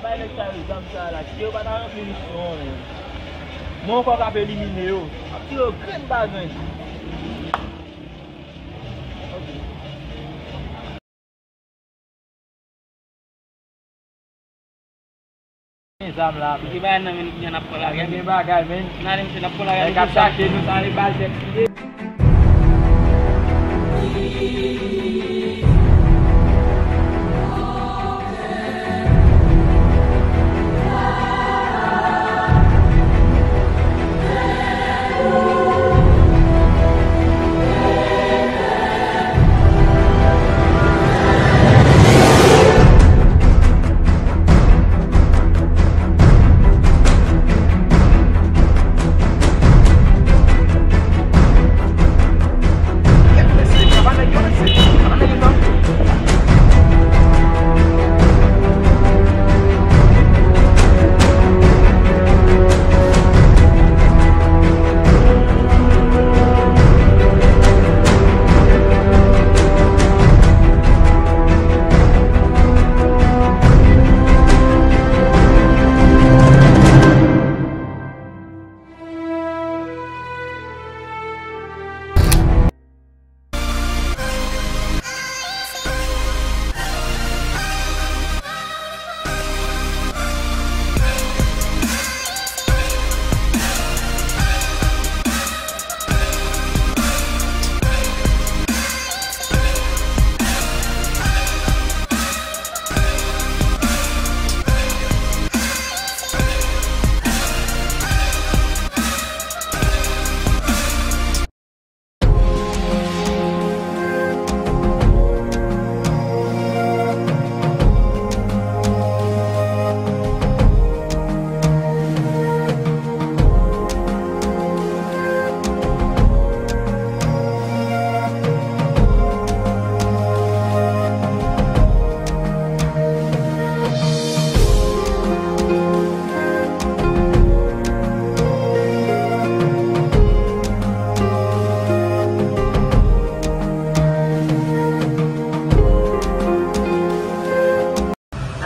Bay nèg sa yo zam sa la, si yo pa ta ranpli misyon an, men. Men ankò k ap elimine yo. Ap tire yo grenn pa grenn. Gen zam la, men. Gen bagay nan men nou, kounye a n ap pran lari. Gen bagay, men. N ale, mesye, n ap pran lari. Nèg ap chache nou, sa ale bal tèt kriye.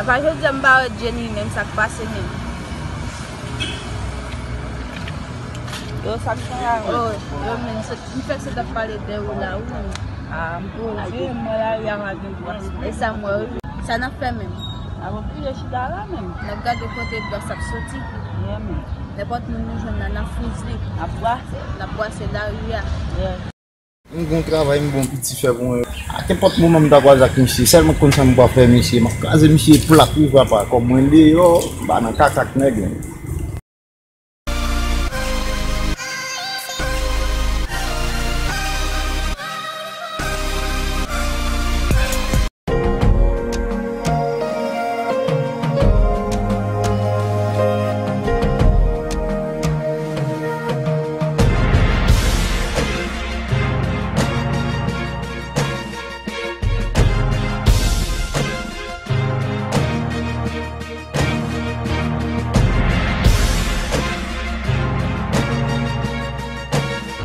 Apa jodi a m pa wè Jenny menm, sa k pase menm? Yo, sa k fè a? Oh, yo menm, se, m fè se t ap pale de ou la, wi menm. Ah, m poze, m wè lari a pa gen plas. E sa m wè, wi. Sa n ap fè menm? N ap oblije chita la menm. N ap gade kote bòs ap soti. Yeah, menm. Nenpòt moun nou jwenn la, n ap fouzi. N ap bwase. N ap bwase lari a. Yeah. M gon travay, m gon piti fè pou mwen. A kenpòt moman m ta kwaze ak misye, sèlman konn sa m pral fè misye, m ap kraze misye plat wi papa, kòm mwen deyò, m pa nan kaka ak nèg.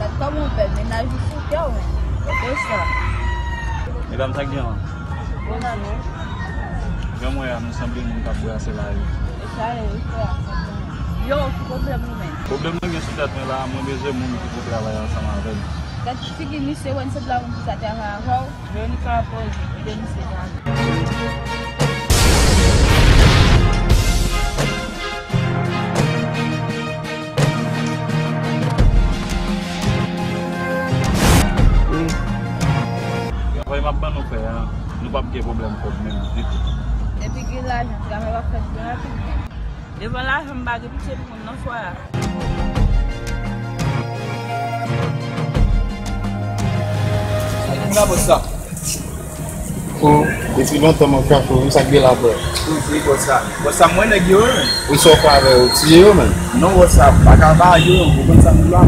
Gad kòman w bèl, mennaj ou sou kè w, men. Kote sa? Medam, sa k gen an? Bon, non. Jan m wè a, nou sanble moun k ap brase lari. E sa ye, wi, frè. Yo, ki pwoblèm ou menm? Pwoblèm mwen gen sou tèt mwen la, mwen bezwen moun ki pou travay ansanm avè m. Gad figi misye, wè n se blan moun ki ka travay avè w. Veronica ap poze, kite misye pale. Travay m ap ban nou fè a, nou p ap gen pwoblèm kòb menm ditou. Depi gen lajan, travay w ap fè l byen rapid. Devan lajan, m pa gen pitye pou moun nan fwa a. Moun la bòs sa. O, depi lontan m ap chache w, wi, sa k gen la, frè? Wi, wi, bòs sa. Bòs sa, mwen nèg yo, wi. Wi, sa w fè avè yo, tiye yo, menm? Non, bòs sa, pa ka ba yo, ou konn sa moun la.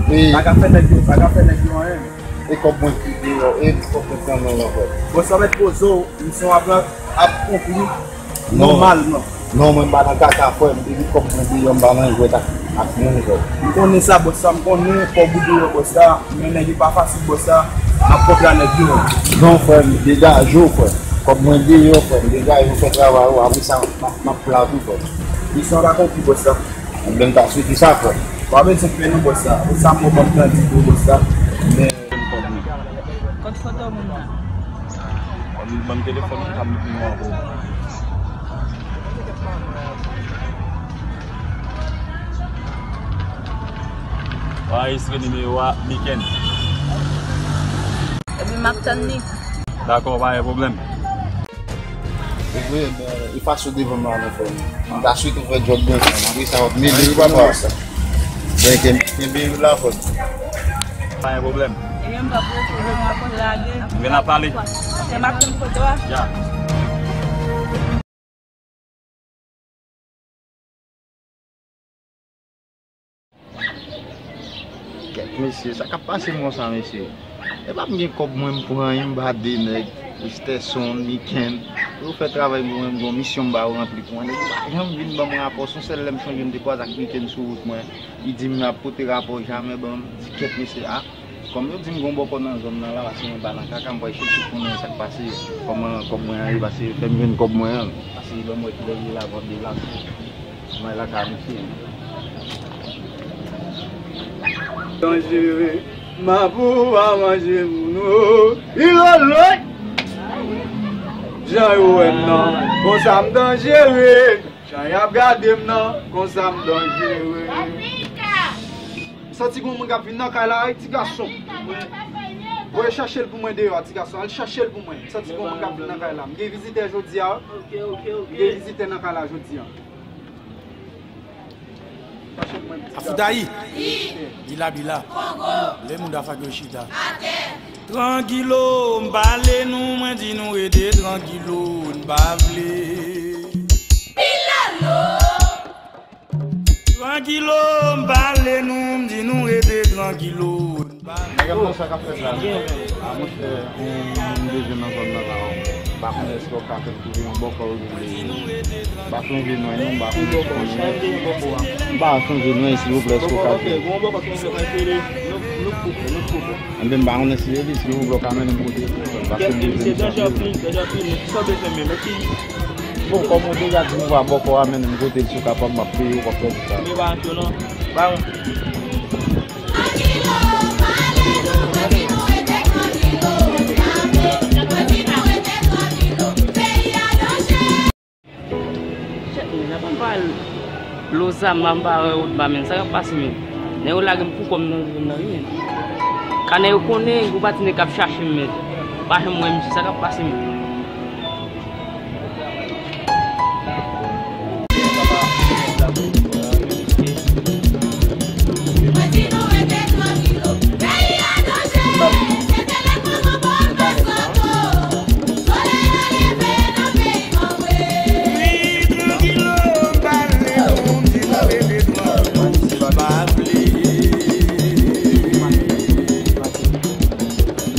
Wi. Pa ka fè nèg yo, pa ka fè nèg yo anyen. E kòb mwen ki deyò, e kòb mwen ki nan men w, frè? Bòs sa, mèt poze w, misyon ap, ap konpli. Non. Nòmalman. Non, mwen m pa nan kaka, frè m. Depi kòb mwen deyò, m pa nan jwèt ak, ak moun, frè. M konnen sa, bòs sa. M konnen kòb ou deyò, bòs sa. Men nèg yo pa fasil, bòs sa. M ap kontre a nèg yo. Non, frè m, degaje w, frè. Kòb mwen deyò, frè m. Degaje w, fè travay ou. Apre sa, m ap, m ap plat ou, frè. Misyon pa konpli, bòs sa. Ebyen, m ta swete sa, frè. Pa bezwen pè non, bòs sa. Bòs sa, m wè ban m grandi tou, bòs sa. Men, Kot foto moun nan? Ban m, ban m telefòn mwen, m ka met nimewo a pou ou. Anrejistre nimewo a, Miken. Epi m ap tann li. Dakò, pa gen pwoblèm. Ou vle, men, efase w devan m la non, frè m. M ta swete w fè djòb byen fè. Apre sa, w ap mele wi, papa. Byen, ken-, kenbe la, frè m. Pa gen pwoblèm. Ebyen, m p ap rete, non, m ap lage. M vin ap pale. Se m ap tann foto a. Ya. Kèt mesye, sa k ap pase m konsa, mesye? Epa m gen kòb mwen, m pran anyen, m ba de nèg, Westerson, Miken, pou yo fè travay pou mwen, m gen yon misyon m ba yo ranpli pou mwen. Nèg yo pa janm vin ban m rapò, se yon sèl lè m chonje m te kwaze ak Miken sou wout mwen, li di m l ap pote rapò, jamè ban m, m di kèt mesye, a, kòm yo di m gen yon bòkò nan zòn nan la, pase mwen pa nan kaka, m pral chèche konnen sa k pase, kòman kòb mwen an ye, pase fè m jwenn kòb mwen an, pase ban m wè kilè l ye la, m ap deplase. Mwen lakay misye. Danjere, mapou pa manje moun o. Ilolo! Jan yo wè m nan, konsa m danjere. Jan y ap gade m nan, konsa m danjere. M santi gon moun k ap vin nan kay la, wi, ti gason. Voye chache l pou mwen deyò a, ti gason. Al chache l pou mwen. M santi gon moun k ap vin nan kay la. M gen vizitè jodi a. M gen vizitè nan kay la jodi a. Afoudayi, bila bila, le moun da fak yo chita. Trankilo, m pale nou, mwen di nou rete trankilo, n pa vle. Trankilo, m pale nou, m di nou rete trankilo, n pa vle. Nèg ap nan sa k ap fèt la. A, monchè, m bezwen nan zòn nan la. M pa konnen èske w ka fè m touve yon bòkò oubyen de. M pa sonje non, non, m pa sonje non. M pa sonje non, silvouplè, èske w ka fè? Enben, m pa konnen si se li, silvouplè, w ka mennen m kote l, paske m bezwen misye anpil. Bon, kòm ou deja di m va bòkò a, mennen m kote l, si w kapab, m ap peye w, w ap fè tout sa. Shit, men, sa pa m pa lo zam, m pa wè wout ba, men sa k ap pase, men. Nèg yo lage m pou kò m nan zòn nan, wi, men. Ka nèg yo konnen, gon pati nèg k ap chache m, men. Pa janm wè misye, sa k ap pase, men.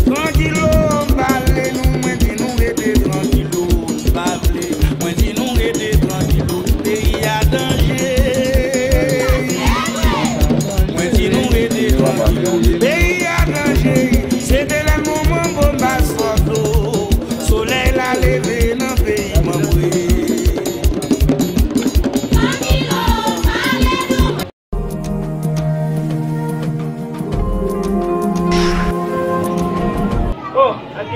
Trankilo, m pale nou, mwen di nou rete trankilo, m pa vle. Mwen di nou rete trankilo, peyi a danje. Mwen di nou rete trankilo, peyi a danje. Se te lè moman bon bas foto. Solèy la leve nan peyi manbre. Oh, ok.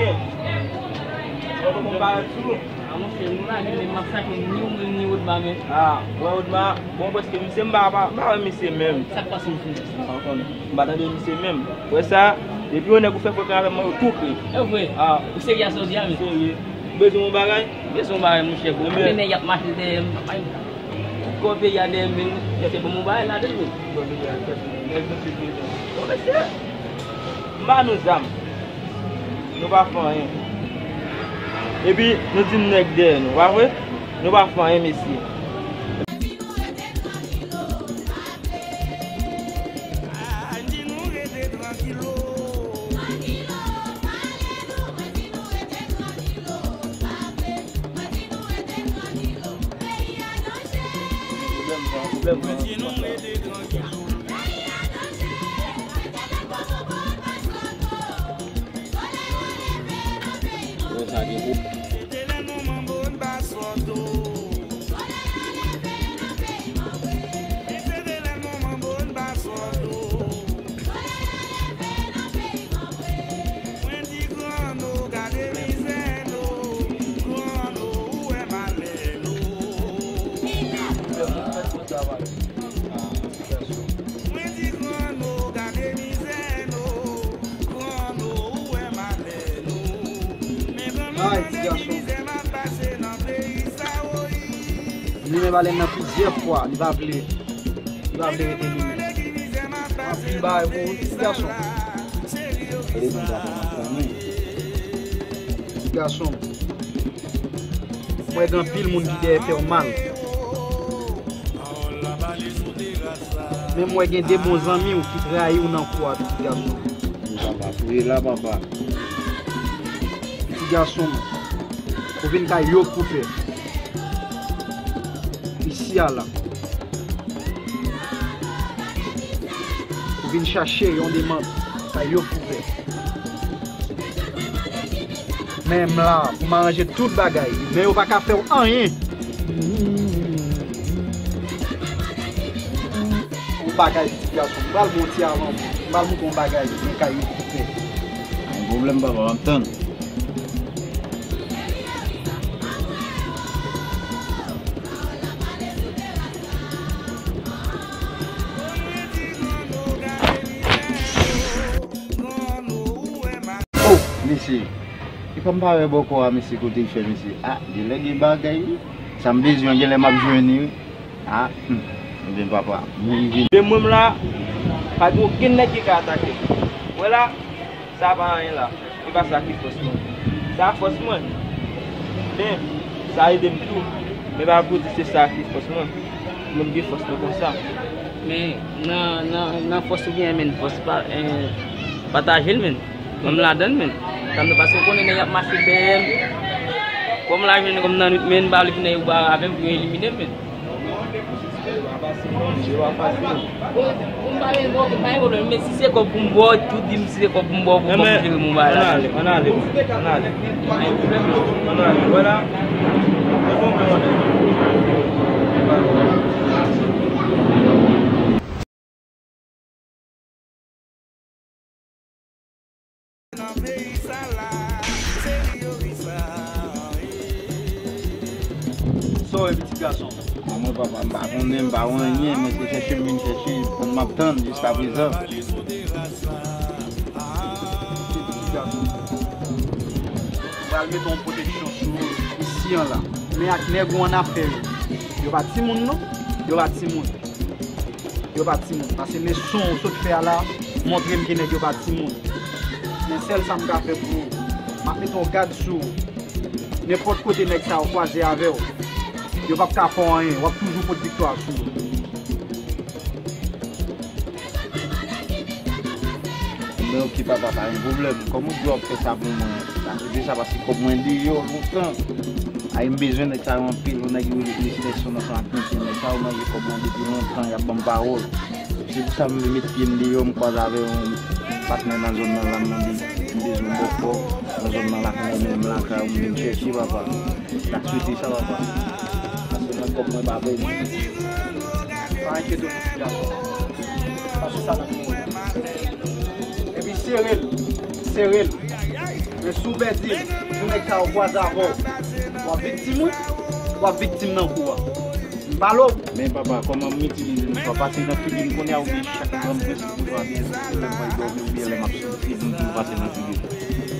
Bon, bon, bon, parèt sou. A, monchè, nou lage, men m ap chache ni ou menm, ni Rodma, men. A, bon, Rodma, bon, paske misye, m pa, pa, m pa wè misye menm. Sa k pase, monchè? A, ou konnen. M pa tande misye menm. Wè sa, depi yon nèg ou fè fòkè avè m, mwen, yo tou kri. E vre? A. Ou serye a sa w di a, men? Serye. Ou bezwen yon bagay? M bezwen yon bagay, monchè, bro. Ebyen. Kote nèg y ap mache dèyè m? Kò peyi a dèyè m, men, chèche pou m yon bagay ladan l, men. Bon, men, chèche, nèg nou fil bezwen. Bon, mesye, m ba nou zam. Nou pa fè anyen. Epi, nou di m nèg dèyè nou, pa vre? Nou pa fè anyen, mesye. Mwen di nou rete trankilo. Trankilo, pale nou, mwen di nou rete trankilo, pa vle, mwen di nou rete trankilo, peyi a danje. Pwoblèm, pwoblèm, pwoblèm. Mwen di nou rete trankilo. Peyi a danje, mwen te lè kòman bon paske. Solèy la leve nan peyi mwen. Se te lè moman bon bas foto. Solèy la leve nan peyi mwen. Se te lè moman bon bas foto. Solèy la leve nan peyi mwen. Mwen di gran no, gade mizè no. Gran no, ou wè malè no. Mwen di gran no, gade Valen nan plizyè fwa, li pa vle, li pa vle rete li menm. Anpil bagay pou ou, ti gason. Rele m papa, m ap tann ou. Ti gason. M wè gen anpil moun ki dèyè fè w mal. Men m wè gen de bon zanmi w ki trayi w nan kou a, ti gason. Papa, sou la, papa. Ti gason m, ou vin kay yo pou fè. Isi a la. Ou vin chache yon demann kay yo pou fè. Men m la pou m aranje tout bagay, men yo pa ka fè w anyen. Yon bagay, ti gason, m pral bon ti avan, m pral montre yon bagay, men kay yo koupe. Pa gen pwoblèm, papa, m ap tann. Oh, mesye. E pa m pa wè bòkò a, mesye, kote l fè, mesye. Ah, genlè gen bagay, wi. Sa m bezwen, genlè m ap jwenn li, wi. Ah, hmm. Ebyen, papa, mwen vin. Men mwen la, pa gen okenn nèg ki ka atake m. Wè la, sa pa anyen la. E pa sa ki fòs mwen. Sa fòs mwen. Men, sa ede m tou. Men pa pou di se sa ki fòs mwen. Mwen gen fòs mwen konsa. Men, nan, nan, nan fòs ou gen, men fòs pa, eh, pataje l, men. Mwen m ladan l, men. Sa m di, paske ou konnen nèg y ap mache dèyè m. Kòm la jwenn kòm nan nwit, men m pa vle pou nèg yo bare avè m pou yo elimine m, men. Pou m pale, bon, pa gen pwoblèm, men si se kòb pou m ba w, tou di m si se kòb pou m ba w, pou m jere m yon bagay la. Ann ale, ann ale, ann ale. Ann ale, wè la. Sa w ye, pitit gason? A mwen, papa, m pa konnen, m pa wè anyen, mwen se chèche m vin chèche, pou m ap tann jiska prezan. Pitit gason, m pral mete yon pwoteksyon sou ou isi an la. Men ak nèg ou annafè yo, yo pa timoun non, yo pa timoun. Yo pa timoun. Paske leson ou sot fè a la, montre m ke nèg yo pa timoun. Men sèl sa m ka fè pou ou, m ap mete yon gad sou ou. Nenpòt kote nèg sa yo kwaze avè w, yo p ap ka fè w anyen. W ap toujou pot viktwa sou ou. Men oke papa, pa gen pwoblèm. Kòm ou di w ap fè sa pou mwen, m ap swete sa paske kòb mwen deyò lontan. Ay, m bezwen nèg sa yo anpil, yon nèg yo rele Felistasyon nan San Aknitye, nèg sa yo manje kòb mwen depi lontan, y ap ban m pawòl. Se pou sa m met pye m deyò, m kwaze avè yon patnè nan zòn nan la, m mande m bezwen bòkò nan zòn nan la, kounye a menm lakay ou m vin chèche papa. M ta swete sa papa. Paske mwen kòb mwen pa prè. Pa enkyete w pitit gason. Paske sa nan men w. Epi sere l, sere l. Men si w pèdi l, si nèg sa yo kwaze avè w, w ap viktim wi, w ap viktim nan kou a. M pale w. Men papa, kòman m itilize mouchwa? Pase nan figi m kounye a oubyen chak granm prensip mouchwa byen lè m pral dòmi oubyen lè m ap soufri, m toujou pase nan figi m?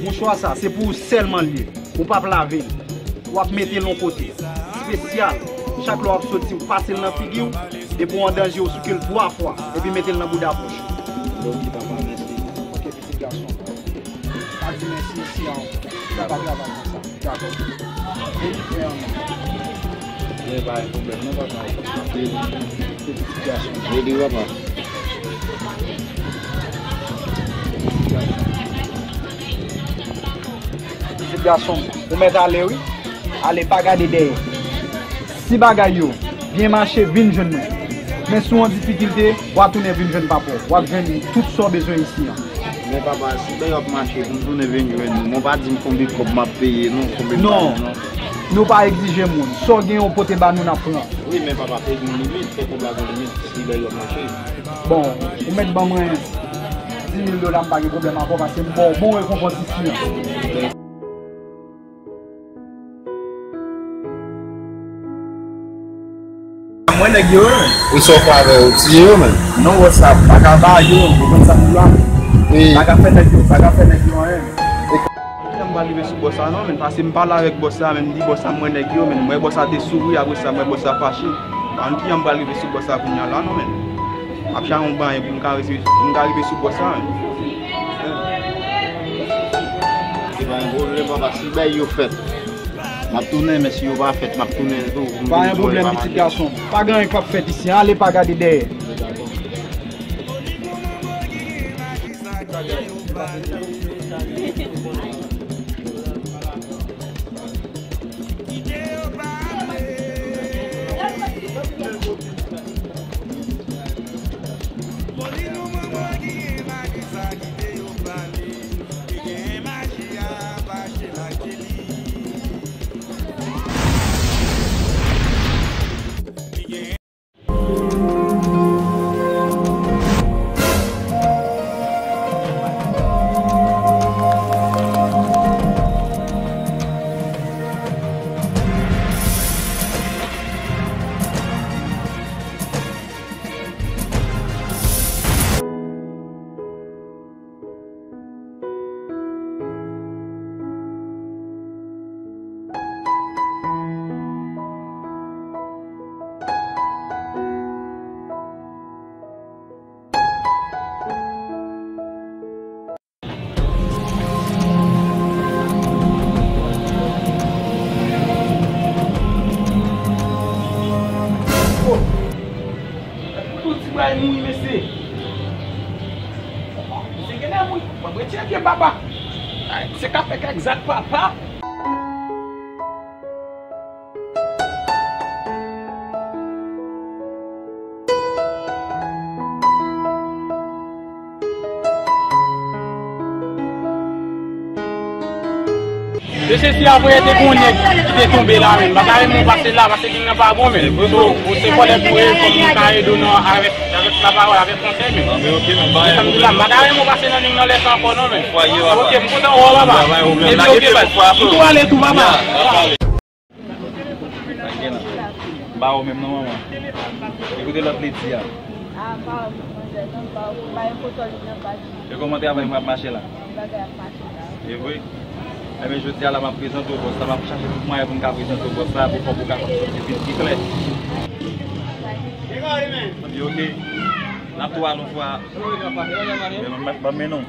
Mouchwa sa, se pou ou sèlman l ye. Ou p ap lave l. W ap mete l yon kote espesyal. Chak lè w ap soti, ou pase l nan figi w. Depi w an danje, ou souke l twa fwa. Epi mete l nan bouda pòch ou. Ok, papa, mèsi. Ok, pitit gason. Pa di mèsi isi a. Sa pa travay konsa. Dakò. Vini frè an. Gen pa gen pwoblèm non, papa. Anpil. Pitit gason. Rele papa. Pitit gason, ou mèt ale wi. Ale, pa gade dèyè. Si bagay yo byen mache, vin jwenn mwen. Men si w an difikilte, w a tounen vin jwenn papa w. W ap jwenn tout sa w bezwen isi an. Men papa, si bagay yo ap mache, pou m tounen vin jwenn nou. Men w pa di m konbyen kòb m ap peye non, konbyen m pa non. Non. Nou pa egzije moun. Sa w gen, w pote ba nou, n ap pran. Wi, men papa, fè gen yon limit, fè kòb la gen yon limit, si bagay yo ap mache. Bon, ou mèt ban mwen dis mil dola, m pa gen pwoblèm avè w, paske m ba w bon rekonpans isi an. Mwen nèg yo, wi. Ou sòf avè yo, tiye yo, men. Non, what's up? Pa ka ba yo, ou konn sa m la. Wi. Pa ka fè nèg yo, pa ka fè nèg yo anyen. Pa rive sou bòs la non, men, paske m pale avèk bòs la, men, m di bòs la m wè nèg yo, men, m wè bòs la te souri, apre sa, m wè bòs la fache. Pa konn kijan m pral rive sou bòs la kounye a la non, men. M ap chache yon banyen pou m ka rive, pou m ka rive sou bòs la, men. Se pa yon pwoblèm, papa, si bay yo fèt. M ap tounen, men si yo pa fèt, m ap tounen tou. Pa gen pwoblèm, pitit gason. Pa gen anyen k ap fèt isi. Ale pa gade dèyè. Tout ti bagay mouri, mesye. Misye genlè mouri. Mwen retire pye papa. Ay, misye ka fè kèk zak papa. Mesye, si apre te gon nèg ki te tonbe la menm, m pa ta renmen w pase la, paske gang nan pa bon menm. So, ou se vòlè pou e, kòm nou ka ede w nan avèk, avèk lapawòl, avèk konsèy menm. Anben, oke, men, bay. Sa m di la, m pa ta renmen w pase nan gang nan lè sa ankò non menm. Oke, m kontan wè w, papa. Epi, oke, baz. M tou ale tou, papa. Pa gen. M pa wè w menm non, manman. E kote lòt Ledi a? A, m pa wè l non, manzè, non, m pa wè l. M pa gen foto li nan paj. E kòman travay mwen ap mache la? Bagay ap mache la. E vre? Enben, jodi a la, m ap prezante w bòs la. M ap chache tout mwayen pou m ka prezante w bòs la, pou fò pou w kapab sòti vit pi klè. Epi, oke. N ap tou al yon fwa. Men, men, men, men non.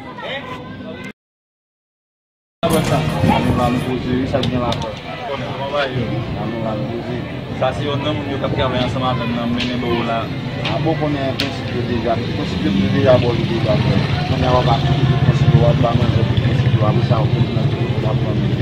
Annou la nou poze wi, sa k gen la frè. Annou la nou poze. Sa se yonn nan moun yo k ap travay ansanm avè m nan, m mennen ba w la. A bon, konnen prensip yo deja, prensip yo deja ba w li deja frè. Kounye a w ap aplike tout prensip yo, w ap ba manzè tout prensip yo, apre sa w konn nan ki w ap pran moun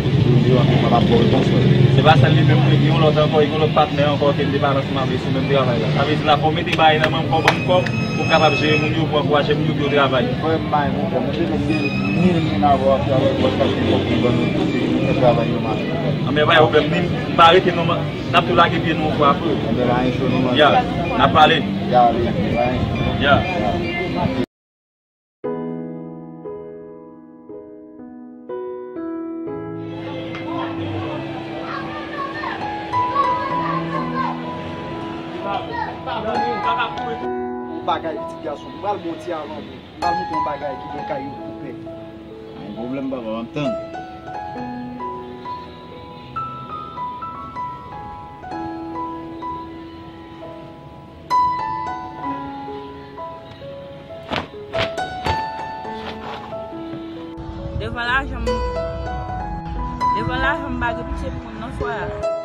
yo, anpil moun ap ba w repons frè. Se pa sèl li menm, mwen gen yon lòt ankò, gen yon lòt patnè ankò ke m te pale ansanm avè l sou menm travay la. Sa vle di la fò w mete bagay nan men m, fò w ban m kòb pou m kapab jere moun yo, pou ankouraje moun yo pou yo travay. Frè m bay bon kòb, mwen te mete mil moun avè w ap travay pou w al chache kòb pou ban nou pou se nou fè travay yo mache. Anben pa gen pwoblèm, ni m pa rete non, n ap tou lage pye nou ankò apre. Anben pa gen cho non manzè. Ya, n ap pale. Ya, ale, pa gen cho. Ya. Yon bagay pitit gason, m pral ba w ti avan tou. M pral montre w yon bagay ki gen kay yo pou pè. Pa gen pwoblèm papa, m ap tann. Devan lajan m, devan lajan m pa gen pitye pou moun nan fwa a.